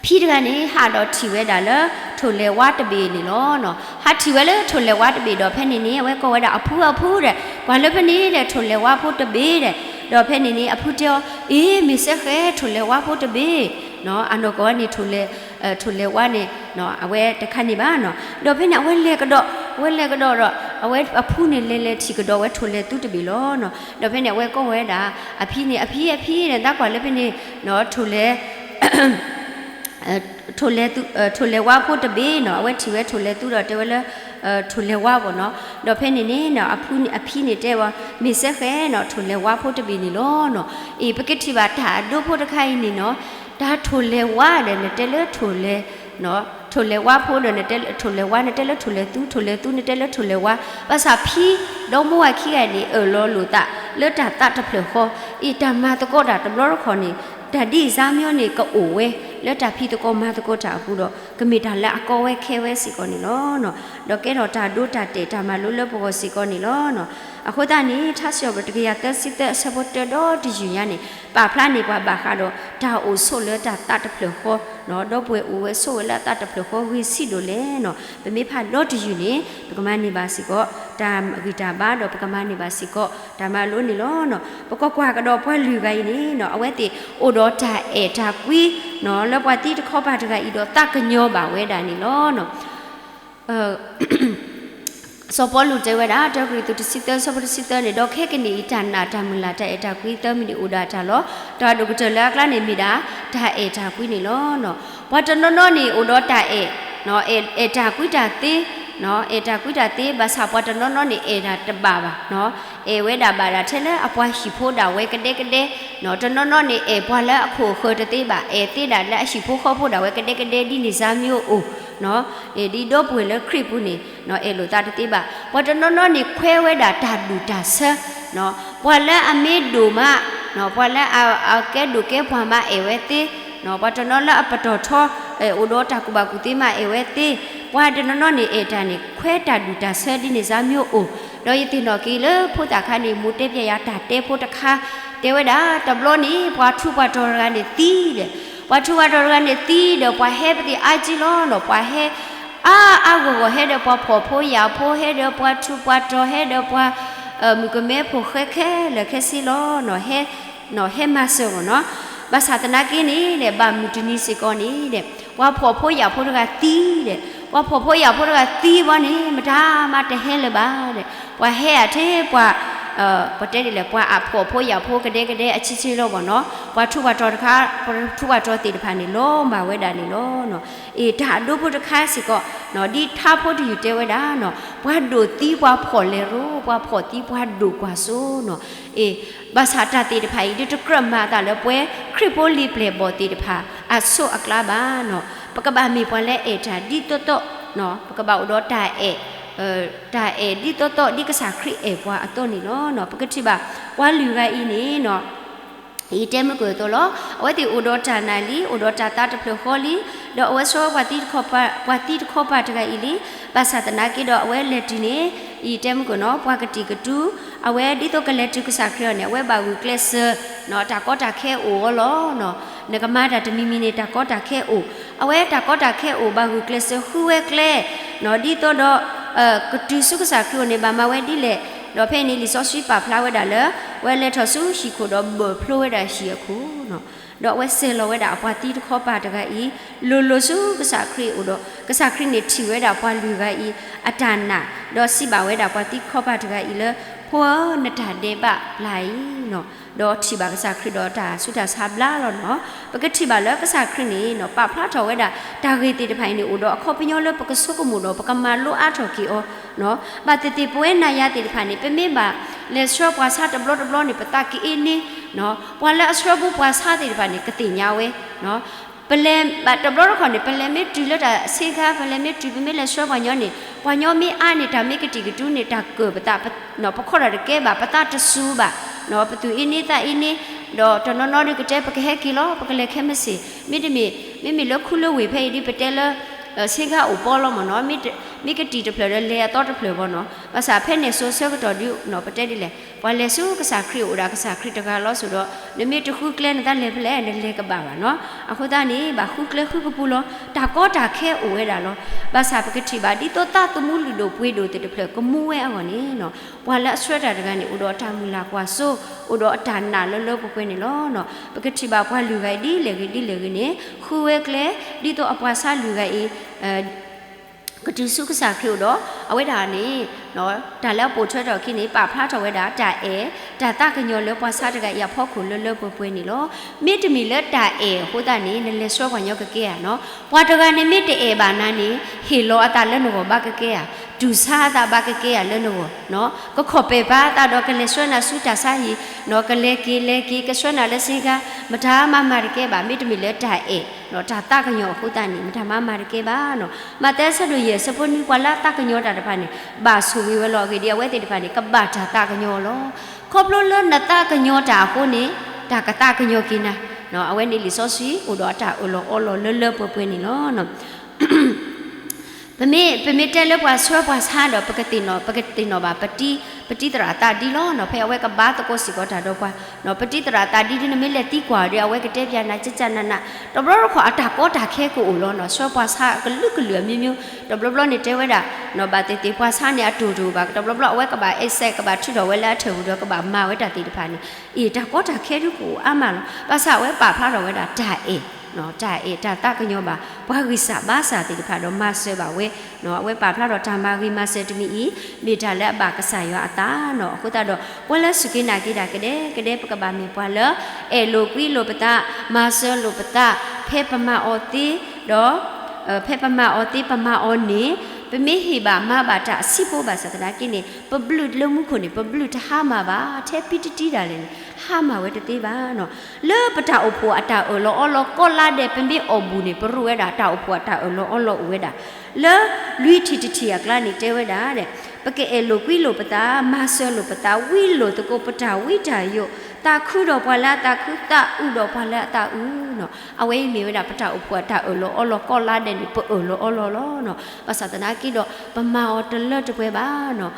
ဖံတဂၤန့ၣ် ဟးဒီးထံၣ်ဝဲဒၣ်လၢ ထိၣ်လဲၤဝါတဘ့ၣ်န့ၣ်လီၤ. ဟးထံၣ်ဝဲလၢထိၣ်လဲၤဝါတဘ့ၣ်ဒီး ဖဲန့ၣ်န့ၣ် အဝဲကိးဝဲဒၣ်အဖုအဖုဒီး ပှၤလၢဖဲန့ၣ်ဒီး ထိၣ်လဲၤဝါဖိတဘ့ၣ်ဒီး, ဒီးဖဲန့ၣ်န့ၣ် အဖုတဲအီၤ အ့ မ့ၢ်စဲဃဲ ထိၣ်လဲၤဝါဖိတဘ့ၣ်, အနီၢ်ကီၢ်န့ၣ် ထိၣ်လဲၤဝါန့ၣ် အဝဲတခါန့ၣ်ဘၣ်နီၤ. ဒီးဖဲန့ၣ် အဝဲလဲၤကဒီး, အဝဲလဲၤကဒီးဒီး အဝဲအဖုန့ၣ် လဲၤလဲၤထံၣ်ကဒီးဝဲထိၣ်လဲၤသူတဘ့ၣ်လီၤ. ဒီးဖဲန့ၣ် အဝဲကိးဝဲဒၣ် အဖံန့ၣ် အဖံ အဖံန့ၣ် သးကွၢ်လၢဖဲန့ၣ် ထိၣ်လဲၤ ထိၣ်လဲၤဝါဖိတဘ့ၣ်နီၤ, အဝဲထံၣ်ဝဲထိၣ်လဲၤသူဒီးတဲဝဲလၢ ထိၣ်လဲၤဝါဘၣ်နီၤ. ဒီးဖဲန့ၣ်န့ၣ် အဖုန့ၣ် အဖံန့ၣ်တဲဝဲ မ့ၢ်စဲဃဲနီၤ ထိၣ်လဲၤဝါဖိတဘ့ၣ်န့ၣ်လီၤနီၤ. အ့ၣ် ပကထံၣ်ဘၣ်တၢ်အဒိဖိတခါအံၤန့ၣ်နီၤ, တၢ်ထိၣ်လဲၤဝါဒီး နတဲလၢထိၣ်လဲၤ ထိၣ်လဲၤဝါဖိဒီး နတဲလၢထိၣ်လဲၤဝါ နတဲလၢထိၣ်လဲၤသူ ထိၣ်လဲၤသူ နတဲလၢထိၣ်လဲၤဝါ, ဘၣ်ဆၣ်ဖံ ဒီမိၢ်ဝၤခံဂၤန့ၣ် အၢၣ်လီၤလိာ်သး လၢတၢ်သးတဖျၢၣ်ဃီ, အ့ၣ် တၢ်မၤသကိးတၢ်တဘျီတခီၣ်န့ၣ် တၢ်ဒ်အံၤစါမၠိန့ၣ် ကအိၣ်ဝဲလၢတၢ်ဖံးသကိးမၤသကိးတၢ်အပူၤဒီး ကမ့ၢ်တၢ်လၢအကီဝဲခဲဝဲစ့ၢ်ကီးန့ၣ်လီၤ. ဒီးကဲထီၣ်တၢ်ဒိတၢ်တဲာ်တၢ်မၤလိလၢပဂီၢ်စ့ၢ်ကီးန့ၣ်လီၤ. အဃိသတးန့ၣ် ထါစံးထီၣ်ပတြၢၤတကယၤသၢဆံသၢအဆၢဖိတၢဒီတယုၢ်ညါန့ၣ် ပာ်ဖျါန့ၢ်ပှၤဘၣ်ဃးဒီးတၢ်အိၣ်ဆိးလၢတၢ်သးတဖျၢၣ်ဃီ, ဒီပုၢ်ဝဲၢ်အိၣ်ဝဲဆိးဝဲလၢအသးတဖျၢၣ်ဃီဂ့ၤဆံးဒိၣ်လဲၣ်န့ၣ် ပမ့ၢ်ဖးဒီတယုၢ်န့ၣ် ပကမၤန့ၢ်ဘၣ်စ့ၢ်ကီး တၢ်ဂံၢ်တၢ်ဘါဒီးပကမၤန့ၢ်ဘၣ်စ့ၢ်ကီး တၢ်မၤလိန့ၣ်လီၤ. ပကွၢ်ကွၢ်ကဒီးပှၤလုၢ်ဂၤအံၤန့ၣ် အဝဲသ့ၣ်အိၣ်ဒီးတၢ်အဲၣ်တၢ်ကွံ လၢပှၤသံတခီပၤတဂၤအံၤဒီးသးကညီၤဘၣ်ဝဲဒၣ်န့ၣ်လီၤ. စီၤပီလူးတဲဝဲဒၣ် တၢကရံၣ်သူးတဆံသၢ ဆၢဖိတဆံသၢန့ၣ် ဒီးခဲကနံၣ်အံၤ တၢ်နာ်တၢ်မုၢ်လၢ်တၢ်အဲၣ်တၢ်ကွံသၢမံၤန့ၣ်အိၣ်ဒၣ်တၢ်လီၤ. တၢ်ဒိၣ်ကတၢၢ်လၢအကျါန့ၣ်မ့ၢ်ဒၣ် တၢ်အဲၣ်တၢ်ကွံန့ၣ်လီၤ. ပှၤတနီၤနီၤန့ၣ်အိၣ်ဒီးတၢ်အဲၣ် အဲၣ်တၢ်ကွံတၢ်သ့, အဲၣ်တၢ်ကွံတၢ်သ့ ဘၣ်ဆၣ်ပှၤတနီၤနီၤန့ၣ်အဲၣ်ဒၣ်တဘၣ်ဘၣ်, အဲၣ်ဝဲဒၣ်ဘၣ်ဒၣ်ထဲလၢအပှၤဟံၣ်ဖိဒၣ်ဝဲကဒဲကဒဲ, တနီၤနီၤန့ၣ်အဲၣ်ပှၤလၢအခိၣ်အဃၢၤတသ့ဘၣ်, အဲၣ်သ့ဒၣ်လၢအဟံၣ်ဖိဃီဖိဒၣ်ဝဲကဒဲကဒဲဒ်န့ၣ်စါမၠိအိၣ် ဒ်ဒီပုၢ်ဝဲၢ်လၢခရံာ်ပူၤန့ၣ် အဲၣ်လိာ်သးတသ့ဘၣ်. ပှၤတနီၤနီၤန့ၣ်ခွဲးဝဲဒၣ်တၢ်ဒူၣ်တၢ်ဆၢ, ပှၤလၢအမ့ၢ်ဒိၣ်မး, ပှၤလၢအကဲဒိၣ်ကဲပှၢ်မးအဲၣ်ဝဲသ့, ပှၤတနီၤလၢအပတီၢ်ထီ အိၣ်ဒီးတၢ်ကူၣ်ဘၣ်ကူၣ်သ့မးအဲၣ်ဝဲသ့, ပှၤတနီၤနီၤန့ၣ်အဲၣ်တၢ်န့ၣ် ခွဲးတၢ်ဒူၣ်တၢ်ဆၢဒ်န့ၣ်စါမၠိအိၣ်, ဒီးယသ့ၣ်နီၣ်က့ၤလၢဖိသၣ်ခါန့ၣ် မိၢ်တဲပျဲယၤတၢ်တဲဖိတခါ, တဲဝဲဒၣ် တဘျီန့ၣ် ပှၤထူးပှၤတီၤတဂၤန့ၣ်သံဒီး, ပှၤထူးပှၤတီၤတဂၤန့ၣ်သံဒီး ပှၤဟဲပသ့ၣ်အါကံလီၤနီၤ, ပှၤဟဲ အါအါဂီၢ်ဂီၢ် ဟဲဒီးပှၤဖှီၣ်ဖိယာ်ဖိ ဟဲဒီးပှၤထူးပှၤတီၤ ဟဲဒီးပှၤ မုၣ်ကမဲဖိဃဲခဲလၢာ်ခဲဆ့လီၤ, ဟဲမၤစၢၤဂီၢ်နီၤ. ဘၣ်ဆၣ်သနာ်က့န့ၣ်ဒီး ဘၣ်မုၢ်တနံၤစ့ၢ်ကီးန့ၣ်ဒီး ပှၤဖှီၣ်ဖိယာ်ဖိတဂၤသံဒီး, ပှၤဖှီၣ်ဖိယာ်ဖိတဂၤသံဘီန့ၣ် မတၤမးတဟဲလၢၤဘၣ်ဒီး ပှၤဟဲအါထဲပှၤ ပတဲဒ်လဲၣ် ပှၤအဖှီၣ်ဖိယာ်ဖိကဒဲကဒဲအဆံဆ့လီၤဘီၢ်နီၤ, ပှၤထူးပှၤတီၤတခါ, ပှၤထူးပှၤတီၤသ့ၣ်တဖၣ်န့ၣ် လီၤမၢ်ဝဲဒၣ်န့ၣ်လီၤ. အ့ၣ် တၢ်အဒိဖိတခါစ့ၢ်ကီး, ဒ်ထါဖိတယုၢ်တဲဝဲဒၣ်နီၤ, ပှၤဒိၣ်သံပှၤဖှီၣ်လဲၤရိ, ပှၤဖှီၣ်သံပှၤဒိၣ်ကွၢ်စိနီၤ. အ့ၣ် ဘၣ်ဆၣ်တၢ်သ့ၣ်တဖၣ်အံၤ ဒ်တကြၢးမၤအသးလၢပှၤခရံာ်ဖိလံၤပျဲၢ်ဘီၣ်သ့ၣ်တဖၣ် အဆိအကျါဘၣ်နီၤ, ပကဘၣ်မ့ၢ်ပှၤလၢအဲၣ်တၢ်ဒ်သိးသိး, ပကဘၣ်အိၣ်ဒီးတၢ်အဲၣ် တၢ်အဲၣ်ဒ်သိးသိးဒ်ကစၢ်ခရံာ်အဲၣ်ပှၤအသိးန့ၣ်လီၤ. ပကထံၣ်ဘၣ် ပှၤလုၢ်ဂၤအံၤန့ၣ်နီၤ, ယတဲမုၢ်ကၢၢ်အသိးလီၤ, အဝဲသ့ၣ်အိၣ်ဒီးတၢ်နာ်လံ, အိၣ်ဒီးတၢ်သးတဖျၢၣ်ဃီလံ, ဒီးအဝဲဆှၢပှၤသံတခီပၤတဂၤအံၤလံ, ဘၣ်ဆၣ်သနာ်က့ဒီးအဝဲလဲၤတုၤန့ၣ်, ယတဲမုၢ်ကၢၢ်နီၤ, ပှၤကတံာ်ကတူၢ်, အဝဲဒ်သိးကလဲၤတုၤကစၢ်ခရံာ်အီၤန့ၣ် အဝဲဘၣ်ဂုာ်ကျဲးစၢး, တၢ်ကီတၢ်ခဲအိၣ်အီၤလီၤ. နကမၤတၢ်တမံၤမံၤန့ၣ် တၢ်ကီတၢ်ခဲအိၣ်, အဝဲတၢ်ကီတၢ်ခဲအိၣ် ဘၣ်ဂုာ်ကျဲးစၢးဃုဝဲကျဲ, ဒ်သိးဒီး ကတုၤဆူကစၢ်ခရံာ်အအိၣ်န့ၣ် ဘၣ်မၤဝဲဒ်လဲၣ်, ဒီးဖဲအံၤန့ၣ် လံာ်စီဆှံပာ်ဖျါဝဲဒၣ်လၢ ဝဲလဲၤထီၣ်ဆူဟံၣ်ခိၣ်ဒီးဘၢၣ်ဖျိဝဲဒၣ်ဟံၣ်အခိၣ်နီၤ, ဒီးအဝဲစဲၤလီၤဝဲဒၣ်အပှၤသံတခီပၤတဂၤအံၤ, လိၤလိၤဆူကစၢ်ခရံာ်အအိၣ်ဒီး ကစၢ်ခရံာ်န့ၣ်ထံၣ်ဝဲဒၣ်ပှၤလုၢ်ဂၤအံၤ အတၢ်နာ်, ဒီးစံးဘၣ်ဝဲဒၣ်ပှၤသံတခီပၤတဂၤအံၤလၢ ဖိဧၢ နတၢ်ဒဲးဘးဘျါအံၤနီၤ, ဒီးထံၣ်ဘၣ်ကစၢ်ခရံာ်ဒီးတၢ်ဆူးတၢ်ဆါဘျါလီၤနီၤ. ပကထံၣ်ဘၣ်လၢကစၢ်ခရံာ်န့ၣ်နီၤ ပာ်ဖျါထီၣ်ဝဲဒၣ် တၢ်ဂ့ၢ်သ့ၣ်တဖၣ်အံၤန့ၣ် အိၣ်ဒီးအခီပညီလၢပကဆိကမိၣ်ဒီး ပကမၤလိအါထီၣ်က့ၤအီၤနီၤ. ဘၣ်သ့ၣ်သ့ၣ် ပဝဲနၤယၤသ့ၣ်တဖၣ်န့ၣ် ပမ့ၢ်ဘၣ်လဲၤဆှၢပှၤဆါတဘျီတဘျီန့ၣ် ပသးက့အ့န့, ပှၤလၢအဆှၢဖိပှၤဆါသ့ၣ်တဖၣ်န့ၣ် ကသ့ၣ်ညါဝဲ ပလဲၤဘၣ်တဘျီတခီၣ်န့ၣ် ပလဲၤမ့ၢ်တုၤလၢတၢ်ဆ့ကၤ ပလဲၤမ့ၢ်တုၤ ပမ့ၢ်လဲၤဆှၢပှၤညီန့ၣ် ပှၤညီမ့ၢ်အါန့ၣ် တၢ်မ့ၢ်ကတံာ်ကတူၢ်န့ၣ် တၢ်ကၢၣ်ပသး, ပခီၣ်တၢ်တကဲဘၣ် ပသးတစူၤဘၣ်, ပသူၣ်အ့န့သးအ့န့, ဒီးတနီၤနီၤဒုးကတဲ ပကဟဲက့ၤလီၤ ပကလဲၤခဲမုၢ်ဆ့ၣ်, မ့တမ့ၢ် မ့မ့ၢ်လၢခူလၢဝ့ၢ်ဖဲအံၤဒ်ပတဲလၢ ဆ့ကၤအိၣ်ပီလီၤမ့ၢ်နီၤ, မ့ၢ်ကတံာ်တဖျၢၣ်ဒီးလဲၤအသီတဖျၢၣ်ဘၣ်နီၤ, ဘၣ်ဆၣ်ဖဲန့ၣ်စိၤဆၢကတီၢ်ဒုး ပတဲဒ်လဲၣ် ပှၤလဲၤဆူကစၢ်ခရံာ်အိၣ်ဒၣ်ကစၢ်ခရံာ်တဂၤလီၤစိၤဒီး နမ့ၢ်တဃုကျဲနသးလဲၤဖဲလဲၣ် နလဲၤကဘၣ်ဘၣ်နီၤ, အဃိသတးန့ၣ် ဘၣ်ဃုကျဲဃုကပူၤလီၤ, တၢ်ကီတၢ်ခဲအိၣ်ဝဲဒၣ်လီၤ, ဘၣ်ဆၣ်ပကထံၣ်ဘၣ် ဒ်သိးသးသမူလုၢ်ဒိၣ်ပှ့ၤဒိၣ်သ့ၣ်တဖျၢၣ်ကမူဝဲအဂီၢ်န့ၣ်နီၤ, ပှၤလၢအဆှၢတၢ်တဂၤန့ၣ် အိၣ်ဒီးအတၢ်မုၢ်လၢ်ကွၢ်စိ, အိၣ်ဒီးအတၢ်နာ်လၢလၢပှဲၤပှဲၤန့ၣ်လီၤ. ပကထံၣ်ဘၣ်ပှၤလုၢ်ဂၤအံၤဒ်လဲၣ်ဂ့ၤဒ်လဲၣ်ဂ့ၤန့ၣ် ဃုဝဲကျဲ, ဒ်သိးအပှၤဆါလုၢ်ဂၤအံၤ ကတုၤဆူကစၢ်ခရံာ်အိၣ်ဒီး အဝဲဒၣ်န့ၣ် တၢ်လၢအပိာ်ထွဲထီၣ်အခံန့ၣ် ပာ်ဖျါထီၣ်ဝဲဒၣ်တၢ်အဲၣ် တၢ်သးကညီၤလၢပှၤဆါတဂၤအံၤအဖီခိၣ်လၢလၢပှဲၤပှဲၤန့ၣ်လီၤ. မ့တမ့ၢ်လၢတၢ်အဲၣ်အဃိသတးန့ၣ် နလဲၤဆှၢပှၤညီကကဲဧါနီၤ, ပှၤတဂၤန့ၣ်မ့ၢ်တအဲၣ်ဘၣ်နၤန့ၣ် ဟ့ၣ်လီၤအသးလၢနဂီၢ်ဘၣ်ကကဲဧါ, တူၢ်ဆါအသးဘၣ်ကကဲဧါလၢနဂီၢ်, ကခီၣ်ပဲာ်ပာ်အသးဒီးကလဲၤဆှၢနၤဆူတၢ်ဆါဟံၣ်, ကလဲၤက့ၤလဲၤက့ၤ ကဆှၢနၤလၢဆ့ကၤ, မတၤမၤမၤတကဲဘၣ်, မ့တမ့ၢ်လၢတၢ်အဲၣ် တၢ်သးကညီၤအဃိသတးန့ၣ် မတၤမၤမၤတကဲဘၣ်နီၤ. မးသဲအဆၢဒိၣ်ယဲၢ်အဆၢဖိနွံ ပှၤလၢအသးကညီၤတၢ်တဖၣ်န့ၣ် ဘၣ်ဆိၣ်ဂ့ၤဝဲလီၤ. အဂ့ၢ်ဒ်အံၤ အဝဲသ့ၣ်တဖၣ်န့ၣ် ကဘၣ်တၢ်သးကညီၤအီၤလီၤ. ခီဖျိလၢနသးကညီၤတၢ်အဃိန့ၣ် တၢ်ကသးကညီၤက့ၤနၤ အဝဲန့ၣ်လံာ်စီဆှံအိၣ်ဒီးအတၢ်အၢၣ်လီၤအီလီၤလၢလၢပှဲၤပှဲၤန့ၣ်လီၤ. ပမ့ၢ် ပမ့ၢ်တဲလၢပှၤဆှၢပှၤဆါဒီး ပကသ့ၣ်နီၣ် ပကသ့ၣ်နီၣ်ဘၣ် ပတံၤသရၣ်သးဒ်လီၤနီၤ. ဖဲအဝဲကဘါသကိးစ့ၢ်ကီးတၢ်ဒီးပှၤနီၤ, ပတံၤသရၣ်သးဒ်ဒ်နမ့ၢ်လဲၤသံကွၢ်ဒီး အဝဲကတဲပျးနၤ ကကနန, တဘျီတခီၣ်အတၢ်ကီတၢ်ခဲကအိၣ်လီၤနီၤ. ဆှၢပှၤဆါအကလုာ်ကလုာ်အမျိုးမျိုး, တဘျီဘျီန့ၣ်တဲဝဲဒၣ် ဘၣ်သ့ၣ်သ့ၣ်ပှၤဆါန့ၣ်အတိၢ်တအိၣ်ဘၣ်, တဘျီဘျီအဝဲကဘၣ် access ကဘၣ်ထုးထီၣ်ဝဲလၢအထၢၣ်ပူၤဒီးကဘၣ်မၤဝဲတၢ်သ့ၣ်တဖၣ်န့ၣ်, အ့ၣ် တၢ်ကီတၢ်ခဲဒုကအိၣ်အါမးလီၤ. ဘၣ်ဆၣ်အဝဲပာ်ဖျါထီၣ်ဝဲဒၣ်တၢ်အဲၣ် တၢ်အဲၣ်တၢ်သးကညီၤဘၣ် ပှၤဂံၢ်စၢ်ဘါစၢ်သ့ၣ်တဖၣ်ဒီးမၤစၢၤဘၣ်ဝဲ, အဝဲပာ်ဖျါထီၣ်တၢ်မၤဂ့ၤမၤစၢၤတမံၤအံၤ မ့ၢ်တၢ်လၢအဘၣ်ကစၢ်ယွၤအသးနီၤ. အဃိသတးဒီး ပှၤလၢစူၢ်က့ၤနာ်က့ၤတၢ်ကဒဲကဒဲ ပကဘၣ်မ့ၢ်ပှၤလၢ အဲၣ်လိာ်ကွံလိာ်ပသး, မၤစၢၤလိာ်ပသး, ဖဲပမၤအီၤသ့ ဒီး ဖဲပမၤအီၤသ့ ပမၤအီၤန့ၣ် ပမ့ၢ်ဟ့ၣ်ဘၣ်မၤဘၣ်တၢ်အဆံးဖိဘၣ်ဆၣ်သနာ်က့န့ၣ် ပဘျုးလၢမူခိၣ်န့ၣ် ပဘျုးတဟါမၢ်ဘၣ်, ထဲပံတတံဒၣ်လဲာ်န့ၣ် ဟါမၢ်ဝဲတသ့ဘၣ်နီၤ. လၢပတၢ်အိၣ်ဖှိၣ်အတၢ်အၢၣ်လီၤအီလီၤကီးလါဒဲး ပမ့ၢ်အီၣ်ဘူၣ်န့ၣ် ပရူးဝဲဒၣ်တၢ်အိၣ်ဖှိၣ်အတၢ်အၢၣ်လီၤအီလီၤအိၣ်ဝဲဒၣ် လၢလွံၢ်ထံၣ်တထံၣ်အကျါန့ၣ် တဲဝဲဒၣ် ပကအဲၣ်လိာ်ကွံလိာ်ပသး, မၤစၢၤလိာ်ပသး, ဝံလိာ်သကိးပတၢ်ဝံတၢ်ယိာ်, သးခုဒီးပှၤလၢအသးခု, သးအုးဒီးပှၤလၢအသးအုးနီၤ. အဝဲအံၤမ့ၢ်ဝဲဒၣ်ပတၢ်အိၣ်ဖှိၣ်အတၢ်အၢၣ်လီၤအီလီၤကီးလါဒဲးန့ၣ် ပအၢၣ်လီၤအီလီၤလီၤနီၤ. ဘၣ်ဆၣ်သနာ်က့ဒီး ပမၤအီၤတလၢတပှဲၤဘၣ်နီၤ.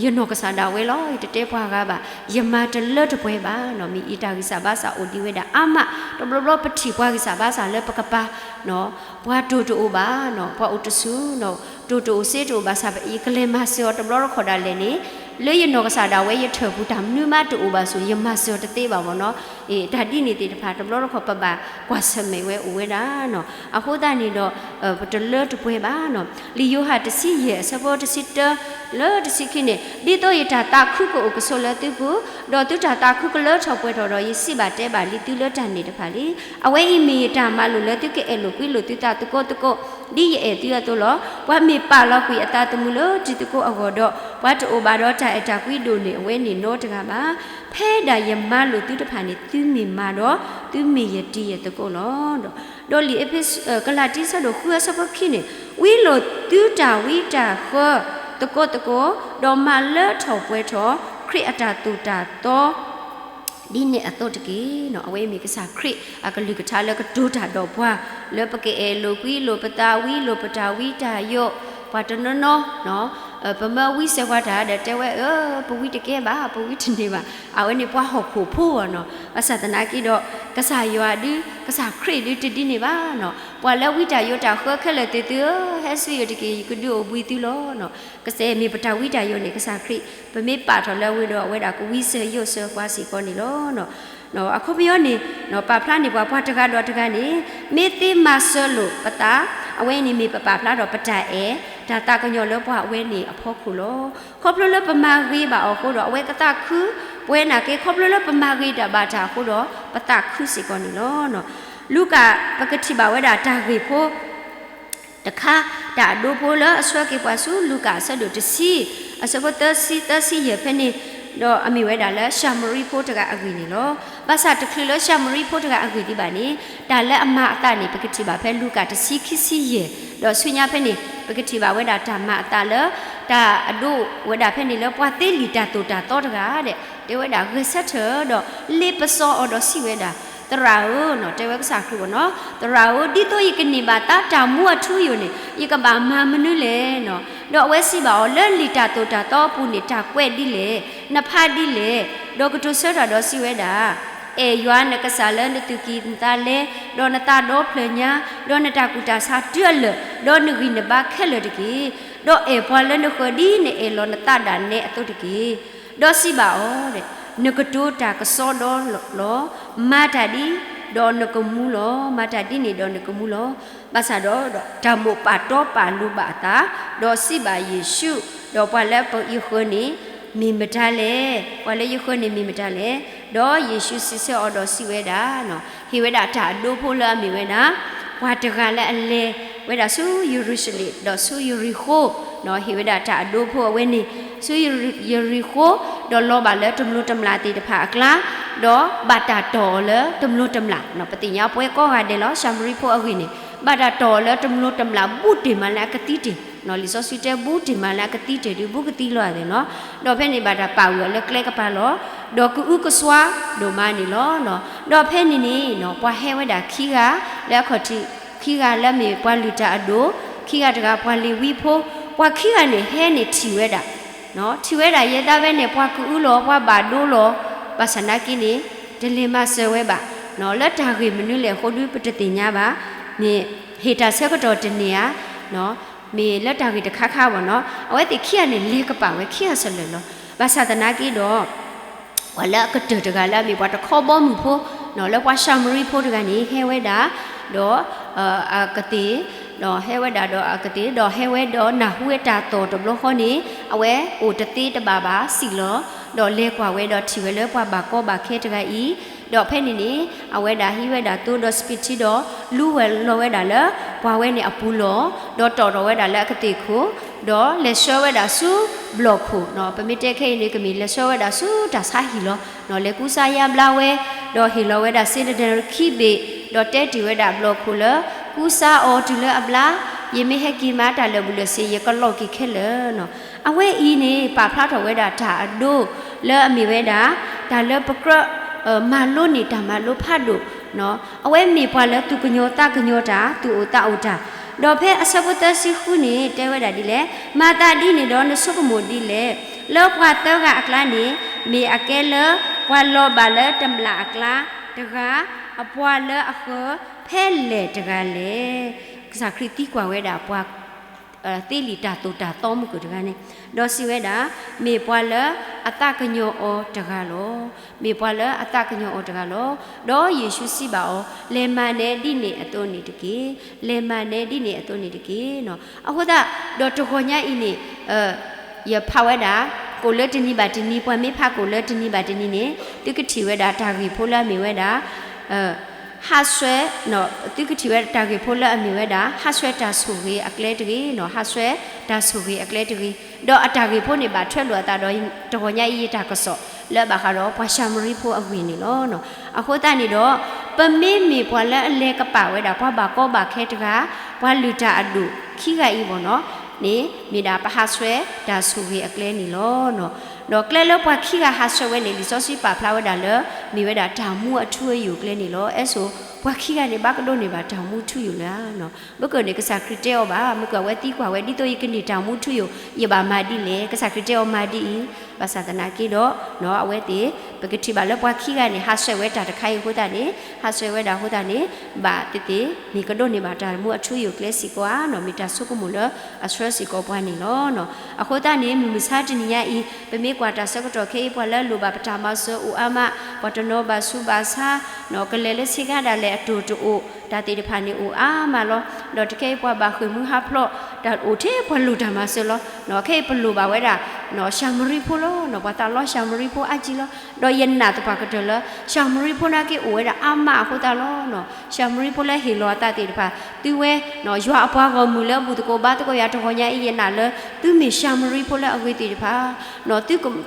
ယနီၢ်ကစၢ်ဒၣ်ဝဲလီၤ, ယတတဲပှၤဂၤဘၣ်, ယမၤတလၢတပှဲၤဘၣ်နီၤ. မ့ၢ်အံၤတၢ်ဂံၢ်စၢ်ဘါစၢ်အိၣ်ဒံးဝဲဒၣ်အါမး, တဘျီဘျီပထံၣ်ပှၤဂံၢ်စၢ်ဘါစၢ်လၢပကပၤ ပှၤတိၢ်တအိၣ်ဘၣ်နီၤ, ပှၤအိၣ်တဆူၣ်နီၤ, တိၢ်တအိၣ်စ့တအိၣ်ဘၣ်ဆၣ် ယကလဲၤမၤစၢၤအီၤတဘျီတခီၣ်ဒၣ်လဲာ်န့ၣ်, လၢယနီၢ်ကစၢ်ဒၣ်ဝဲယထၢၣ်ပူၤတၢ်မနုၤမးတအိၣ်ဘၣ်ဆူၣ် ယမၤစၢၤအီၤတသ့ဘၣ်မ့ၢ်နီၤ. အ့ၣ် တၢ်ဒ်န့ၣ်သ့ၣ်တဖၣ် တဘျီတခီၣ်ပဘၣ်ကွၢ်ဆၢၣ်မဲာ်ဝဲအိၣ်ဝဲဒၣ်နီၤ. အဃိသတးန့ၣ်ဒီး ပတလၢတပှဲၤဘၣ်နီၤ. လံာ်ယိၤဟၣ်တဆံယဲၢ်အဆၢဖိတဆံတၢ လၢတဆံခံန့ၣ်, ဒ်သိးယတၢ်သးခုကအိၣ်ကဆိးလၢသုပူၤ, ဒီးသုတၢ်သးခုကလၢထီၣ်ပှဲၤထီၣ်ဒီး ယစံးဘၣ်တဲဘၣ်လံသုလၢတၢ်န့ၣ်တဖၣ်လံ. အဝဲအံၤမ့ၢ်ယတၢ်မၤလိာ်လၢသုကအဲၣ်လိာ်ကွံလိာ်သုသးသကိးသကိး, ဒ်ယအဲၣ်သုအသိးလီၤ. ပှၤမ့ၢ်ပာ်လီၤကွံာ်အသးသမူလၢတံၤသကိးအဂီၢ်ဒီး, ပှၤတအိၣ်ဘၣ်ဒီးတၢ်အဲၣ်တၢ်ကွံဒိၣ်န့ၢ်အဝဲန့ၣ်နီတဂၤဘၣ်. ဖဲဒၣ်ယမၤလိာ်သုတဖၣ်န့ၣ် သုမ့ၢ်မၤဒီး, သုမ့ၢ်ယတံၤယသကိးလီၤ. ဒီးလံာ်အ့းဖ့းစူး, ကလၤတံ အဆၢဒိၣ်ဃုအဆၢဖိခံန့ၣ်, ဝံလိာ်သုတၢ်ဝံတၢ်ဃၢသကိးသကိး, ဒီးမၤလၢထီၣ်ပှဲၤထီၣ် ခရံာ်အတၢ်သိၣ်တၢ်သီ ဒ်န့ၣ်အသိးတက့ၢ်နီၤ. အဝဲအံၤမ့ၢ်ကစၢ်ခရံာ်အကလုၢ်ကထါလၢကတိၤတၢ်ဒီးပှၤ, လၢပကအဲၣ်လိာ်ကွံလိာ်ပသး ဝံလိာ်ပတၢ်ဝံတၢ်ယိာ်, ပှၤတနီၤနီၤ ပမၢဝံစၢၤပှၤတၢ်ဒီးတဲဝဲ, အၢ ပဝံတကဲဘၣ်, ပဝံတန့ၢ်ဘၣ်. အဝဲန့ၣ်ပှၤဟီၣ်ခိၣ်ဖိအီၤနီၤ. ဘၣ်ဆၣ်သနာ်က့ဒီး ကစၢ်ယွၤဒုး, ကစၢ်ခရံာ်ဒုးတဒ်န့ၣ်ဘၣ်နီၤ. ပှၤလၢဝံတၢ်ယိာ်တၢ်ဃၢခဲလၢာ်သ့ၣ်သုဧၢ, ဟဲဆူယအိၣ်တက့ၢ်, ယကဒုးအိၣ်ဘှံးသုလီၤနီၤ. ကစၢ်မ့ၢ်ပတၢ်ဝံတၢ်ယိာ်န့ၣ် ကစၢ်ခရံာ် ပမ့ၢ်ပာ်ထီၣ်လၢအဝဲဒီး အဝဲဒၣ်ကဝံစၢၤယိာ်စၢၤပှၤစ့ၢ်ကီးန့ၣ်လီၤ. အခီပညီန့ၣ် ပာ်ဖျါန့ၢ်ပှၤ ပှၤတဂၤဒီးတဂၤန့ၣ် မ့ၢ်သ့မၤစၢၤလိာ်ပသး, အဝဲအံၤန့ၣ်မ့ၢ်ပပာ်ဖျါထီၣ်ပတၢ်အဲၣ် တၢ်သးကညီၤလၢပှၤအဝဲန့ၣ်အဖီခိၣ်လီၤ. ခီဖျိလၢပမၤဂ့ၤဘၣ်အီၤအဃိဒီး အဝဲကသးခု, ပဝဲနာ်က့ ခီဖျိလၢပမၤဂ့ၤတၢ်ဘၣ်တၢ်အဃိဒီး ပသးခုစ့ၢ်ကီးန့ၣ်လီၤ. လူၤကၣ် ပကထံၣ်ဘၣ်ဝဲဒၣ်တၢ်ဂ့ၢ်ဖိ တခါ တၢ်အဒိဖိလၢအဆှၢက့ၤပှၤဆူလူၤကၣ်အဆၢဒိၣ်တဆံ အဆၢဖိသၢဆံ သၢဆံယဲၢ်ဖဲန့ၣ်, ဒီးအမ့ၢ်ဝဲဒၣ်လၢၡၤမရံဖိတဂၤအဂ့ၢ်န့ၣ်လီၤ. ဘၣ်ဆၣ်တချုးလၢၡၤမရံဖိတဂၤအဂ့ၢ်ဒံးဘၣ်န့ၣ်, တၢ်လၢအမၤအသးန့ၣ် ပကထံၣ်ဘၣ်ဖဲလူၤကၣ်တဆံခံဆံယဲၢ်, ဒီးဆူညါဖဲန့ၣ် ပကထံၣ်ဘၣ်ဝဲဒၣ်တၢ်မၤအသးလၢ တၢ်အဒိဝဲဒၣ်ဖဲန့ၣ်လၢ ပှၤသ့လံာ်တၢ်သိၣ်တၢ်သီတဂၤဒဲး တဲဝဲဒၣ်ဂဲၤဆၢထၢၣ်ဒီး လ့ပစီအီၤဒီးစံးဝဲဒၣ်, သရၣ်ဧၢ, တဲဝဲကစၢ်ခရံာ်အီၤနီၤ, သရၣ်ဧၢ, ဒ်သိးယကန့ၢ်ဘၣ်သးတၢ်မူအထူအယိာ်န့ၣ် ယကဘၣ်မၤမနုၤလဲၣ်နီၤ. ဒီးအဝဲစံးဘၣ်အီၤ, လၢလံာ်တၢ်သိၣ်တၢ်သီအပူၤန့ၣ် တၢ်ကွဲးဒ်လဲၣ်, နဖးဒ်လဲၣ်, ဒီးကတိၤဆၢတၢ်ဒီးစံးဝဲဒၣ်, အဲၣ်ယွၤနကစၢ်လၢနသူၣ်ကံၢ်နသးလဲ, ဒီးနသးဒီဖျၢၣ်ညါ, ဒီးနတၢ်ကူၣ်တၢ်ဆးတုၤအလၢာ်, ဒီးနဂံၢ်နဘါခဲလၢာ်တက့ၢ်. ဒီးအဲၣ်ပှၤလၢနဃၢၤဒ်နအဲၣ်လီၤနသးဒၣ်နဲအသိးတက့ၢ်. ဒီးစံးဘၣ်အီၤ, နကတိၤတၢ်ကစီဒီလီၤ. မၤတၢ်ဒ်, ဒီးနကမူလီၤ. မၤတၢ်ဒ်န့ၣ်ဒီးနကမူလီၤ. ဘၣ်ဆၣ်ဒီး တၢ်မိၣ်ပာ်တီပာ်လိၤဘၣ်အသး, ဒီးစံးဘၣ်ယ့ၣ်ၡူး, ဒီးပှၤလၢယဃၢၤန့ၣ် မ့ၢ်မတၤလဲၣ်. ပှၤလၢယဃၢၤန့ၣ်မ့ၢ်မတၤလဲၣ်. ဒီးယ့ၣ်ၡူးစံးဆၢအီၤဒီးစံးဝဲဒၣ်, ဟ့ၣ်ဝဲဒၣ်တၢ်အဒိဖိလၢအမ့ၢ်ဝဲဒၣ် ပှၤတဂၤလၢအလဲၤဝဲဒၣ်ဆူယရူၤၡလ့ၣ် ဒီးဆူယရံၤဃိၤ, ဟ့ၣ်ဝဲဒၣ်တၢ်အဒိဖိအဝဲန့ၣ် ဆူယရံၤဃိၤ, ဒီးလီၤဘၣ်လၢတမျိၤတမျာ်သ့ၣ်တဖၣ်အကျါ, ဒီးဘၣ်တၢ်တီၢ်အီၤလၢတမျိၤတမျာ်, ပသ့ၣ်ညါပဝဲကိးဂၤဒဲးလီၤ, ၡၤမရံဖိအဂ့ၢ်န့ၣ် ဘၣ်တၢ်တီၢ်အီၤလၢတမျိၤတမျာ် ဘူးတ့ၢ်မးလၢအကသံတ့ၢ်, လံာ်စီဆှံတဲဘူးတ့ၢ်မးလၢအကသံတ့ၢ်ဒုး ဘူးကသံလီၤသ့ၣ်နီၤ, ဒီးဖဲန့ၣ်ဘၣ်တၢ်ပာ်ဝံၤအီၤလၢကျဲကပၤလီၤ. ဒီးကအုကစွါဒိၣ်မးန့ၣ်လီၤ. ဒီးဖဲန့ၣ်န့ၣ် ပှၤဟဲဝဲဒၣ်ခံဂၤ လၢအခီၣ်ထံး ခံဂၤလၢအမ့ၢ်ပှၤလုၢ်တၢ်အဒိၣ်, ခံဂၤတဂၤပှၤလ့ၤဝံဖိ, ပှၤခံဂၤန့ၣ်ဟဲန့ၣ်ထံၣ်ဝဲဒၣ် ထံၣ်ဝဲဒၣ်ယဲဒၣ်ဖဲန့ၣ် ပှၤကအုလီၤ ပှၤဘၣ်ဒိလီၤ, ဘၣ်ဆၣ်နာ်က့န့ၣ် တလဲၤမၤစၢၤဝဲဘၣ်, လၢတၢ်ဂ့ၢ်မနုၤလဲၣ်အဃိဒီးပတသ့ၣ်ညါဘၣ်, မ့ၢ်ဟ့ၣ်တၢ်ဆၢကတီၢ်တန့ၢ်ဧါ, မ့ၢ်လၢတၢ်ဂ့ၢ်တခါခါဘၣ်နီၤ, အဝဲသ့ၣ်ခံဂၤန့ၣ် လဲၤကပာ်ဝဲခံဂၤစၢၤလၢာ်လီၤ. ဘၣ်ဆၣ်သနာ်က့ဒီး ပှၤလၢအကတၢၢ်တဂၤလၢအမ့ၢ်ပှၤတခီဘီမုၢ်ဖိ, လၢပှၤၡၤမရံဖိတဂၤန့ၣ် ဟဲဝဲဒၣ်, ဒီးအကသ့ၣ်, ဒီးဟဲဝဲဒၣ်ဒီးအကသ့ၣ်, ဒီးဟဲဝဲဒီးနၢ်ဟူဝဲတၢ်သီၣ်တဘျီဃီန့ၣ် အဝဲအိၣ်တသ့တဘၣ်ဘၣ်စံၣ်လီၤ, ဒီးလဲၤကွၢ်ဝဲဒီးထံၣ်ဝဲလၢပှၤဘၣ်ကီဘၣ်ခဲတဂၤအံၤ, ဒီးဖဲန့ၣ်န့ၣ် အဝဲဒၣ်ဟံးဝဲဒၣ်သိဒီးစပံးထံဒီး လူဝဲလီၤဝဲဒၣ်လၢပှၤဝဲန့ၣ်အပူၤလီၢ်, ဒီးတီၣ်ထီၣ်ဝဲဒၣ်လၢအကသ့ၣ်ခိၣ်, ဒီးလဲၤဆှၢဝဲဒၣ်ဆူဘျီၣ်ခိၣ်, ပမ့ၢ်တဲခဲအံၤန့ၣ် ကမ့ၢ်လဲၤဆှၢဝဲဒၣ်ဆူတၢ်ဆါဟံၣ်လီၤ. လဲၤကူစါယါဘျါဝဲ, ဒီးဟ့ၣ်လီၤဝဲဒၣ်စ့တဒၢခံဘ့ၣ်, ဒီးတဲတ့ၢ်ဝဲဒၣ်ဘျီၣ်ခိၣ်လၢ ကူစါအီၤတုၤလၢအဘျါ, ယမ့ၢ်ဟဲက့ၤမၤတၢ်လၢာ်ဘူၣ်လၢာ်စ့ ယကလီၤက့ၤခဲလၢာ်. အဝဲအံၤန့ၣ် ပာ်ဖျါထီၣ်ဝဲဒၣ်တၢ်အဒိ လၢအမ့ၢ်ဝဲဒၣ် တၢ်လၢပကြၢး မၤလိန့ၢ်တၢ်မၤလိဖးဒိၣ်, အဝဲမ့ၢ်ပှၤလၢသူၣ်ကညီၤသးကညီၤတၢ် သူၣ်အိၣ်သးအိၣ်တၢ်, ဒီးဖဲအဆၢဖိသၢဆံဃုန့ၣ် တဲဝဲဒၣ်ဒ်လဲၣ်, မၤသးဒ်န့ၣ်ဒီးနဆိကမိၣ်ဒ်လဲၣ်, လၢပှၤသၢဂၤအကျါန့ၣ် မ့ၢ်အကဲလၢပှၤလီၤဘၣ်လၢတမျၢ်အကျါတဂၤ, အပှၤလၢအဃၢၤဖဲလဲၣ်တဂၤလဲၣ်. ကစၢ်ခရံာ်သံကွၢ်ဝဲဒၣ်ပှၤ သ့လံာ်တၢ်သိၣ်တၢ်သီမုၢ်ကၢၢ်တဂၤန့ၣ်, ဒီးစံးဝဲဒၣ်, မ့ၢ်ပှၤလၢအသးကညီၤအီၤတဂၤလီၤ. မ့ၢ်ပှၤလၢအသးကညီၤအီၤတဂၤလီၤ. ဒီးယ့ၣ်ၡူးစံးဘၣ်အီၤ, လဲၤမၤနၢၤဒ်န့ၣ်အသိးန့ၣ်တက့ၢ်. လဲၤမၤနၢၤဒ်န့ၣ်အသိးန့ၣ်တက့ၢ်. အဃိသတး ဒီးတဂီၤညါအံၤန့ၣ် ယဖးဝဲဒၣ် ကိၣ်လၢတနံၤဘၣ်တနံၤ, ပှၤမ့ၢ်ဖးကိၣ်လၢတနံၤဘၣ်တနံၤန့ၣ် သုကထံၣ်ဝဲဒၣ်တၢ်ဂ့ၢ်ဖိလၢအမ့ၢ်ဝဲဒၣ် ဟးဆှဲး, သုကထံၣ်ဝဲတၢ်ဂ့ၢ်ဖိလၢအမ့ၢ်ဝဲဒၣ် ဟးဆှဲးတၢ်ဆိၣ်ဂ့ၤအကျဲတဂ့ၤ, ဟးဆှဲးတၢ်ဆိၣ်ဂ့ၤအကျဲတဂ့ၤ. ဒီးအတၢ်ဂ့ၢ်ဖိန့ၣ်ဘၣ်ထွဲလိာ်အသးဒီး တဂီၤညါအံၤယတၢ်ကစီၣ်လၢဘၣ်ဃးဒီးပှၤၡၤမရံဖိအဂ့ၢ်န့ၣ်လီၤ. အဃိသတးန့ၣ်ဒီး ပမ့မ့ၢ်ပှၤလၢအလဲၤကပာ်ဝဲဒၣ် ပှၤဘၣ်ကီဘၣ်ခဲတဂၤ, ပှၤလုၢ်တၢ်အဒိၣ်ခံဂၤအံၤဘၣ်နီၤ, န့ၣ်မ့ၢ်ဒၣ်ပဟးဆှဲးတၢ်ဆိၣ်ဂ့ၤအကျဲန့ၣ်လီၤ. ဒီးကျဲလၢပှၤခံဂၤဟးဆှဲးဝဲန့ၣ် လံာ်စီဆှံပာ်ဖျါဝဲဒၣ်လၢ မ့ၢ်ဝဲဒၣ်တၢ်မူအထူအယိာ်ကျဲန့ၣ်လီၤ. အဲၣ်စိ ပှၤခံဂၤန့ၣ် ဘၣ်ကဒိးန့ၢ်ဘၣ်တၢ်မူထူယိာ်လၢၤဧါ. မ့ၢ်ကၢၢ်န့ၣ် ကစၢ်ခရံာ်တဲအီၤဘၣ်, မ့ၢ်ကၢၢ်အဝဲသံကွၢ်ဝဲ ဒ်သိးယကန့ၢ်တၢ်မူထူယိာ် ယဘၣ်မၤဒ်လဲၣ်. ကစၢ်ခရံာ်တဲအီၤမၤဒ်အံၤ, ဘၣ်ဆၣ်သနာ်က့ဒီး အဝဲသ့ၣ် ပကထံၣ်ဘၣ်လၢပှၤခံဂၤန့ၣ် ဟးဆှဲးဝဲတၢ်တခါအံၤအဃိသတးန့ၣ်, ဟးဆှဲးဝဲဒၣ်အဃိသတးန့ၣ် ဘၣ်သ့ၣ်သ့ၣ် မ့ၢ်ကဒိးန့ၢ်ဘၣ်တၢ်မူအထူအယိာ်ကျဲစ့ၢ်ကီးဧါနီၤ, မ့ၢ်တၢ်ဆိကမိၣ်လၢအဆှၢစ့ၢ်ကီးပှၤန့ၣ်လီၤ. အဃိသတးန့ၣ် မုၢ်မဆါတနံၤညါအံၤ ပမ့ၢ်ကွၢ်တၢ်ဆၢကတီၢ်ခဲအံၤ ပှၤလၢအလိၣ်ဘၣ်ပတၢ်မၤစၢၤအိၣ်အါမး, ပှၤတနီၤဘၣ်ဆူးဘၣ်ဆါ, ကလဲၤလၢဆ့ကၤဒၣ်လဲာ်အတိၢ်တအိၣ်, တၢ်သ့ၣ်တဖၣ်န့ၣ်အိၣ်အါမးလီၤ. ဒီးတခဲအံၤပှၤဘၣ်ဃ့ၢ်မှံဟးဖျိး, တၢ်အိၣ်ထဲပှၤလိၣ်တၢ်မၤစၢၤလီၤ. ခဲအံၤပလိၣ်ဘၣ်ဝဲဒၣ် ၡၤမရံဖိလီၤ. ပှၤသးလီၢ်ၡၤမရံဖိအါကံလီၤ. ဒီးယနာ်သပှၢ်ကတၢၢ်လၢ ၡၤမရံဖိနာ်က့အိၣ်ဝဲဒၣ်အါမးအဃိသတးလီၤ. ၡၤမရံဖိလၢဟ့ၣ်လီၤအသးသ့ၣ်တဖၣ် သုဝဲ ယွၤအပှၤဂီၢ်မုၢ်လၢအဘူၣ်သကိးဘါသကိးယၤတဂီၤညါအံၤ ယနာ်လၢ သုမ့ၢ်ၡၤမရံဖိလၢအဂ့ၤသ့ၣ်တဖၣ်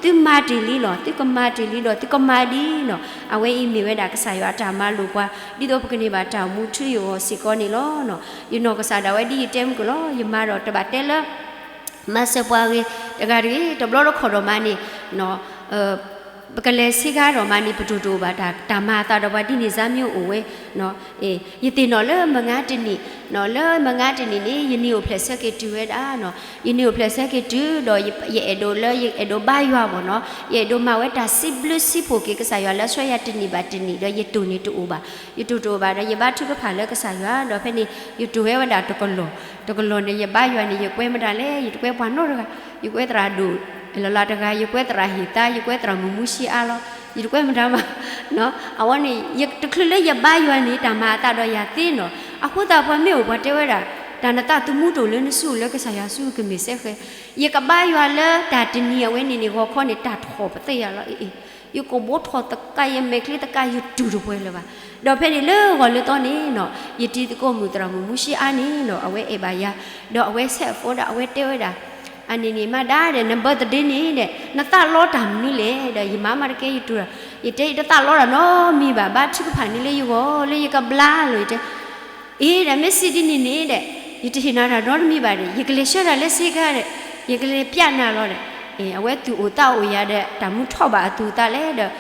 သုမၤတ့ၢ်လံလီၤ. သုကမၤတ့ၢ်လံဒီးသုကမၤဒ်နီၤ. အဝဲအံၤမ့ၢ်ဝဲဒၣ်ကစၢ်ယွၤအတၢ်မၤလိာ်ပှၤ ဒ်သိးပကန့ၢ်ဘၣ်တၢ်မူထူယိာ်အီၤစ့ၢ်ကီးန့ၣ်လီၤ. ယနီၢ်ကစၢ်ဒၣ်ဝဲဒ်ယတဲမုၢ်ကလီၤ ယမၤဒီးတဘၣ်တဲလၢ မၤစၢၤပှၤဂ့ၤ တဂၤတဂ့ၤ တဘျီတခီၣ်ဒီးမးန့ၣ် ပကလဲၤဆ့ကၤဒီးမးန့ၣ် ပတိၢ်တအိၣ်ဘၣ် တၢ်မၤအသးဒီးပှၤဒ်န့ၣ်စါမ့ၢ်အိၣ်ဝဲ ယသ့ၣ်နီၣ်လၢမုၢ်ဂၤတနံၤ လၢမုၢ်ဂၤတနံၤန့ၣ် ယနံၤအိၣ်ဖျဲၣ်ဆၢက့ၤတုၤဝဲဒၣ် ယနံၤအိၣ်ဖျဲၣ်ဆၢက့ၤတုၤဒီး ယအဲၣ်ဒိးလၢ ယအဲၣ်ဒိးဘါယွၤဘၣ်နီၤ ယအဲၣ်ဒိးမၤဝဲတၢ်စံးဘျုးစံးဖှိၣ်က့ၤကစၢ်ယွၤလၢအဆှၢယၤတနံၤဘၣ်တနံၤဒီး ယတိၢ်န့ၣ်တအိၣ်ဘၣ် ယတိၢ်တအိၣ်ဘၣ်ဒီး ယဘါထုကဖၣ်လၢကစၢ်ယွၤ ဒီးဖဲန့ၣ် ယတိၢ်ဝဲဝဲဒၣ်တကလီၢ် တကလီၢ်န့ၣ် ယဘါယွၤန့ၣ် ယကွဲမတၤလဲၣ် ယတကွဲပှၤနီတဂၤ ယကွဲသရၣ်ဒိၣ်လၢ်လၢ်တဂၤ ယကွဲသရၣ်ဟ့ၣ်သါ ယကွဲသရၣ်မုၢ်မူဆံအါလီၤ ယတကွဲမတၤဘၣ် အဝဲန့ၣ် တချုးလၢယဘါယွၤန့ၣ် တၢ်မၤအသးဒီးယၤသ့နီၤ အဃိသတးပှၤမ့ၢ်အိၣ်ပှၤတဲဝဲဒၣ် တၢ်နသးသမူတအိၣ်လၢနစုအိၣ်လၢကစၢ်ယွၤစုကမ့ၢ်စဲဃဲ ယကဘါယွၤလၢတၢ်တနံၤအဝဲန့ၣ်န့ၣ် ဂီၤခီန့ၣ် တၢ်ထီၣ်ပသ့ၣ်ယၤလီၤ အ့ ယကိာ်ဘိထီၣ်သကး ယမဲာ်ချံသကး ယတူၢ်တပှဲၤလၢၤဘၣ်. ဒီးဖဲန့ၣ်လၢဂီၤလၢသီန့ၣ်နီၤ ယတံၤသကိးမုၣ်သရၣ်မုၣ်မူဆံအါန့ၣ်နီၤ အဝဲအဲၣ်ဘၣ်ယၤ ဒီးအဝဲဆဲးအသီဒီး အဝဲတဲဝဲဒၣ် အန့ၣ်န့ၣ် မၤဒါဒီး န birthday န့ၣ်ဒီး နသးလီတၢ်မနုၤလဲၣ်ဒီး ယမၤမးတကဲယတူၢ်ဒီး ယတဲယတသးလီတၢ်နီတမံၤဘၣ် ဘါထုကဖၣ်န့ၣ်လၢယဂီၢ်လၢယကဘျါလီၤ ယတဲ အ့ဒီး မ့ၢ်စံးဒ်န့ၣ်န့ၣ်ဒီး ယတဟ့ၣ်နၤတၢ်နီတမံၤဘၣ်ဒီး ယကလဲၤဆှၢတၢ်လၢဆ့ကၤဒီး ယကလဲၤပျးနၤလီၤဒီး အဝဲသူၣ်အိၣ်သးအိၣ်ယၤဒီး တၢ်မူထီၣ်ဘၣ်အသူၣ်အသးလဲၣ်ဒီး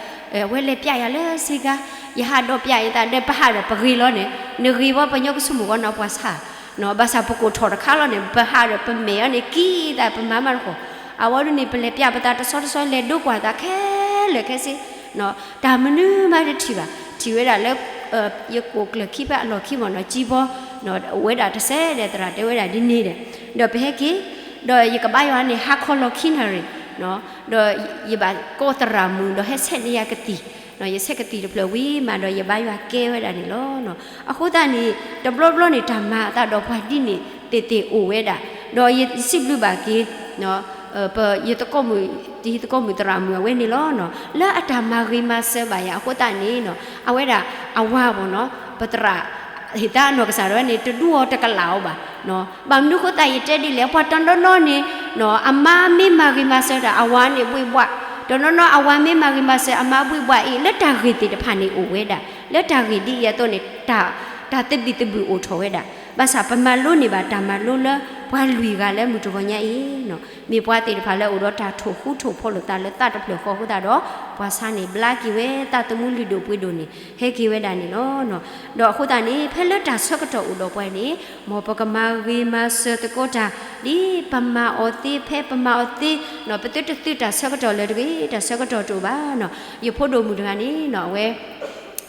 အဝဲလဲၤပျးယၤလၢစ့ကၤ, ယဟးဒီးပျးယသးဒီး ပဟးဒီးပဂ့ၤလီၤန့ၣ် နဂ့ၤဝဲပှၤကညီကဆိကမိၣ်ဝဲနီၤ ပှၤဆါ, ဘၣ်ဆၣ်ပကိၣ်ထီၣ်တခါလီၤန့ၣ် ပဟးဒီးပမဲာ်အီၤန့ၣ် ကံသးပမၤမးတခီ, အဝဲဒၣ်န့ၣ် ပလဲၤပျးပသးတဆီတဆီ လဲၤဒိကွၢ်သးခဲလၢာ်ခဲဆ့ တၢ်မနုၤမးတထံၣ်ဘၣ်, ထံၣ်ဝဲဒၣ်လၢ ယကိာ်ကျၢၢ်ခံဖဲအလီၢ်ခံမ့ၢ်နီၤ ကံဘီ အိၣ်ဝဲဒၣ်တစဲးဒီး သရၣ်တဲဝဲဒၣ်ဒ်န့ၣ်ဒီး, ဒီးပဟဲက့ၤ, ဒီးယကဘါယွၤန့ၣ် ဟါခီလီၤခံနၣ်ရံၣ်, ဒီးယဘၣ်ကိးသရၣ်မုၣ်ဒီးဟဲဆဲးန့ၢ်ယၤကသံၣ်, ယဆဲးကသံၣ်တဖျၢၣ်ဝံၤမးဒီး ယဘါယွၤကဲဝဲဒၣ်န့ၣ်လီၤ. အဃိသတးန့ၣ် တဘျီဘျီန့ၣ် တၢ်မၤအသးဒီးပှၤဒ်န့ၣ်သ့ၣ်သ့ၣ်အိၣ်ဝဲဒၣ်, ဒီးယစံးဘျုးဘၣ်က့ၤ ပယသကိးမုၣ် တံၤသကိးမုၣ်သရၣ်မုၣ်အဝဲန့ၣ်လီၤ. လၢအတၢ်မၤဂ့ၤမၤစၢၤဘၣ်ယၤအဃိသတးန့ၣ် အဝဲဒၣ်အဝၤမ့ၢ်နီၤ ပသရၣ် ဟ့ၣ်သါအနီၢ်ကစၢ်ဒၣ်ဝဲန့ၣ် တဒူအီၤတကလးအီၤဘၣ်. ဘၣ်မနုၤအဃိသတးယတဲဒ်လဲၣ် ပှၤတနီၤနီၤန့ၣ် အမါမ့ၢ်မၤဂ့ၤမၤစၢၤတၢ် အဝၤန့ၣ်ဘှ့ၣ်ဘှး, တနီၤနီၤအဝၤမ့ၢ်မၤဂ့ၤမၤစၢၤ အမါဘှ့ၣ်ဘှးအံၤ လၢတၢ်ဂ့ၢ်သ့ၣ်တဖၣ်န့ၣ်အိၣ်ဝဲဒၣ်, လၢတၢ်ဂ့ၢ်ဒ်အံၤအသိးန့ၣ် တၢ်သဘံၣ်သဘုၣ်အိၣ်ထီၣ်ဝဲဒၣ်, ဘၣ်ဆၣ်ပမၤလိန့ၢ်ဘၣ်တၢ်မၤလိလၢ ပှၤလွံၢ်ဂၤလၢမုၢ်တဂီၤညါအံၤ မ့ၢ်ပှၤသ့ၣ်တဖၣ်လၢအိၣ်ဒီးတၢ်ထိၣ်ဃူထိၣ်ဖိးလိာ်သးလၢသးတဖျၢၣ်ဃီအဃိသတးဒီး ပှၤဆါန့ၣ် ဘျါက့ၤဝဲ သးသမူလုၢ်ဒိၣ်ပှ့ၤဒိၣ်န့ၣ် ဟဲက့ၤဝဲဒၣ်န့ၣ်လီၤ. ဒီးအဃိသတးန့ၣ် ဖဲလၢတၢ်ဆၢကတီၢ်အိၣ်ဒီးပှၤန့ၣ် မ်ပကမၤဂ့ၤမၤစၢၤသကိးတၢ် ဒ်ပမၤအီၤသ့ ဖဲပမၤအီၤသ့ ပသုတသုးတၢ်ဆၢကတီၢ်လၢၤတဂ့ၤ, တၢ်ဆၢကတီၢ်တအိၣ်ဘၣ်နီၤ. ယဖိဒိၣ်မုၣ်တဂၤန့ၣ်နီၤ အဝဲ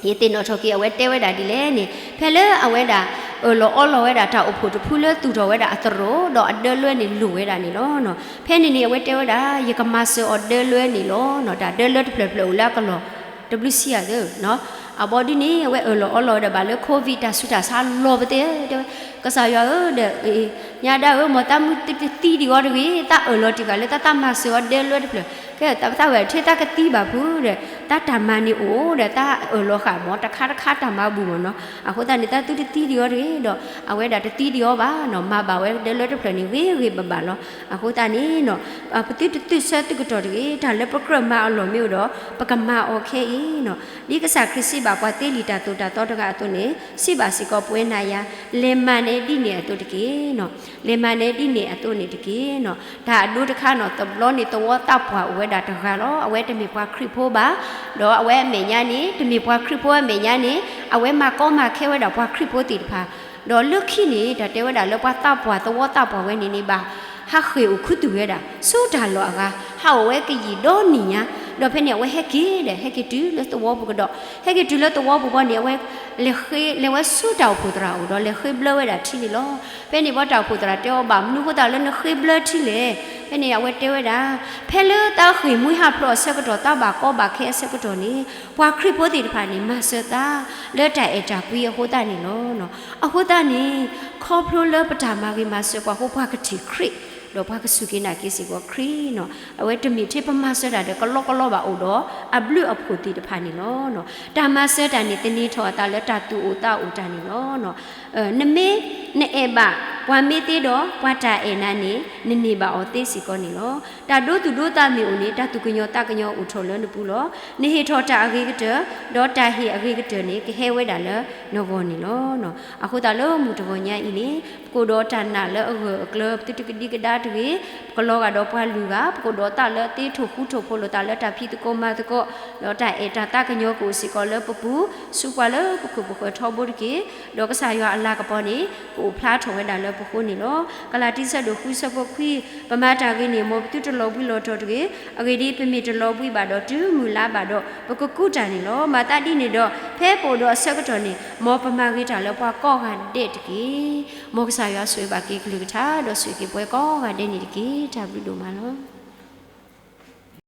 ယသ့ၣ်နီၣ်ထီၣ်က့ၤ အဝဲတဲဝဲဒၣ်ဒ်လဲၣ်န့ၣ် ဖဲလၢအဝဲဒၣ် အၢၣ်လီၤအီလီၤဝဲဒၣ်တၢ်အိၣ်ဖှိၣ်တဖုလၢသူၣ်ထီၣ်ဝဲဒၣ်အသရိာ် ဒီးအဒၢလွဲန့ၣ်လိၣ်ဝဲဒၣ်န့ၣ်လီၤ. ဖဲန့ၣ်န့ၣ် အဝဲတဲဝဲဒၣ် ယကမၤစၢၤအီၤဒၢလွဲန့ၣ်လီၤ. တၢ်ဒၢလွဲတဖျၢၣ်ဖျၢၣ်အိၣ်လၢအကလီၢ် တဘျုးဆံယၤသၢ အဘီဒုန့ၣ် အဝဲအၢၣ်လီၤအီလီၤဝဲဒၣ်ဘၣ်လၢ COVID တၢ်ဆူးတၢ်ဆါလီၤပသ့ၣ် တဲဝဲ ကစၢ်ယွၤဧၢဒီး ညါဒၣ်ဧၢ မ်တၢ်မုၢ်တသံဒံးအီၤတဂ့ၤ တၢ်အၢၣ်လီၤတံၢ်ဘၣ်လၢတၢ်သးမၤစၢၤအီၤဒၢလွဲတဖျၢၣ် ကဲသးဝဲထဲတၢ်ကသံဘၣ်ဖုဒီး တၢ်တၢ်မၤန့ၣ်အိၣ်ဒီး တၢ်အၢၣ်လီၤဃာ်မ့ၢ်တခါတခါတၢ်မၤဘူၣ်မ့ၢ်နီၤ အဃိသတးန့ၣ် တၢ်သုတသံဒံးအီၤတဂ့ၤဒီး အဝဲဒၣ်တသံဒံးအီၤဘၣ်နီၤ မၤဘၣ်ဝဲဒၢလွဲတဖျၢၣ်န့ၣ် ဂ့ၤဂ့ၤဘၣ်ဘၣ်လီၤ. အဃိသတးန့ၣ်နီၤ ပသုတသုးဆၢသုးကတီၢ်တဂ့ၤ တၢ်လၢပကြၢးမၤအလီၢ်မ့ၢ်အိၣ်ဒီး ပကမၤအီၤခဲအံၤနီၤ ဒ်ကစၢ်ခရံာ်စံးဘၣ်ပှၤသ့လံာ်တၢ်သိၣ်တၢ်သီတဂၤအသိးန့ၣ် စံးဘၣ်စ့ၢ်ကီးပဝဲနၤယၤ လဲၤမၤနၤဒ်န့ၣ်အသိးတက့ၢ်နီၤ လဲၤမၤနၤဒ်န့ၣ်အသိးန့ၣ်တက့ၢ်နီၤ တၢ်အဒိတခါနီၤ တဘျီန့ၣ် သဝီသးပှၢ်အိၣ်ဝဲဒၣ်တဂၤလီၤ အဝဲတမ့ၢ်ပှၤခရံာ်ဖိဘၣ် ဒီးအဝဲအမဲာ်ညါန့ၣ် တမ့ၢ်ပှၤခရံာ်ဖိအမဲာ်ညါန့ၣ် အဝဲမၤကီမၤခဲဝဲဒၣ်ပှၤခရံာ်ဖိသ့ၣ်တဖၣ် ဒီးလၢခံန့ၣ် တၢ်တဲဝဲဒၣ်လၢပှၤသးပှၢ်သဝီသးပှၢ်ဝဲန့ၣ်န့ၣ်ဘၣ် ဟးဃ့ၢ်အိၣ်ခူသူၣ်ဝဲဒၣ် ဆူတၢ်လီၢ်အဂၤ ဟးအိၣ်ဝဲကယံာ်ဒီနံၣ်ညါ ဒီးဖဲန့ၣ် အဝဲဟဲက့ၤဒီး ဟဲက့ၤတုၤလၢသဝီပူၤကဒီး ဟဲက့ၤတုၤလၢသဝီပူၤဘီန့ၣ် အဝဲ လဲၤဃ့ လဲၤဝဲဆူတၢ်အိၣ်ဖှိၣ်သရၣ်အအိၣ်ဒီး လဲၤဃ့ဘျၢဝဲဒၣ်ထံန့ၣ်လီၤ. ဖဲန့ၣ်ဘီတၢ်အိၣ်ဖှိၣ်သရၣ်တဲအီၤ ဘၣ်မနုၤဃိသတးလၢနဃ့ဘျၢထံလဲၣ်. ဖဲန့ၣ်အဝဲတဲဝဲဒၣ် ဖဲလၢသးဃ့ၢ်မှံဟးဖျိးအဆၢကတီၢ် သးဘၣ်ကီဘၣ်ခဲအဆၢကတီၢ်န့ၣ် ပှၤခရံာ်ဖိသ့ၣ်တဖၣ်န့ၣ် မၤစၢၤသး လၢတၢ်အဲၣ်တၢ်ကွံအဃိသတးန့ၣ်လီၤ. အဃိသတးန့ၣ် ခီဖျိလၢပတၢ်မၤဂ့ၤမၤစၢၤပှၤအဃိ ပှၤကထံၣ်ခရံာ် ဒီးပှၤကစူၢ်က့ၤနာ်က့ၤစ့ၢ်ကီးခရံာ်နီၤ. အဝဲတမ့ၢ်ထဲပမၤစၢၤတၢ်ဒီးကလီကလီဘၣ်အိၣ်ဒီး အဘျုးအဖှိၣ်သ့ၣ်တဖၣ်န့ၣ်လီၤ. တၢ်မၤစၢၤတၢ်န့ၣ် သန့ၤထီၣ်အသးလၢတၢ်သူၣ်အိၣ်သးအိၣ်တၢ်န့ၣ်လီၤ. နမ့ၢ် နအဲၣ်ဘၣ် ပှၤမ့ၢ်သ့ဒီး ပှၤတၢ်အဲၣ်နၤန့ၣ် နန့ၢ်ဘၣ်အီၤသ့စ့ၢ်ကီးန့ၣ်လီၤ. တၢ်ဒိသူၣ်ဒိသးမ့ၢ်အိၣ်န့ၣ် တၢ်သူၣ်ကညီၤသးကညီၤအိၣ်ထီၣ်လၢနပူၤလီၤ. နဟ့ၣ်ထီၣ်တၢ်အဂ့ၤကတၢၢ်, ဒီးတၢ်ဟ့ၣ်အဂ့ၤကတၢၢ်န့ၣ် ကဟဲဝဲဒၣ်လၢနဂီၢ်န့ၣ်လီၤ. အဃိသတးလၢမုၢ်တဂီၤညါအံၤန့ၣ် ပကအိၣ်ဒီးတၢ်နာ်လၢအဂၢၢ်အကျၢၤ ပသုတကဒံကဒါတဂ့ၤ, ပကလီၤဂာ်ဒီးပှၤလွံၢ်ဂၤ, ပကအိၣ်ဒီးသးလၢအသ့ထိၣ်ဃူထိၣ်ဖိးလိာ်သးလၢတၢ်ဖံးသကိးမၤသကိး, ဒီးတၢ်အဲၣ်တၢ်သးကညီၤကအိၣ်စ့ၢ်ကီးလၢပပူၤ, ဆူပှၤလၢပခိၣ်ပဃၢၤထီဘိတက့ၢ်. ဒီးကစၢ်ယွၤအလၤကပီၤန့ၣ် ကအိၣ်ဖျါထီၣ်ဝဲဒၣ်လၢပဃိန့ၣ်လီၤ. ကလၤတံ ဆၢဒိၣ်ဃု ဆၢဖိခွံ, ပမၤတၢ်ဂ့ၤန့ၣ် မ်ပသုတလီၤဘှံးလီၤတီၤတဂ့ၤ. အဂ့ၢ်ဒ်အံၤ, ပမ့ၢ်တလီၤဘှံးဘၣ်ဒီး တုၤမုၢ်လါဘၣ်ဒီး ပကကူးတၢ်န့ၣ်လီၤ. မၤသးဒ်န့ၣ်ဒီး, ဖဲပအိၣ်ဒီးအဆၢကတီၢ်န့ၣ် မ်ပမၤဂ့ၤတၢ်လၢပှၤကိးဂၤဒဲးတက့ၢ်. မ်ကစၢ်ယွၤဆိၣ်ဂ့ၤဘၣ်က့ၤကလုၢ်ကထါ ဒီးဆိၣ်ဂ့ၤက့ၤပဝဲကိးဂၤဒဲးန့ၣ်တက့ၢ်. တၢ်ဘျုးဒိၣ်မးလီၤ.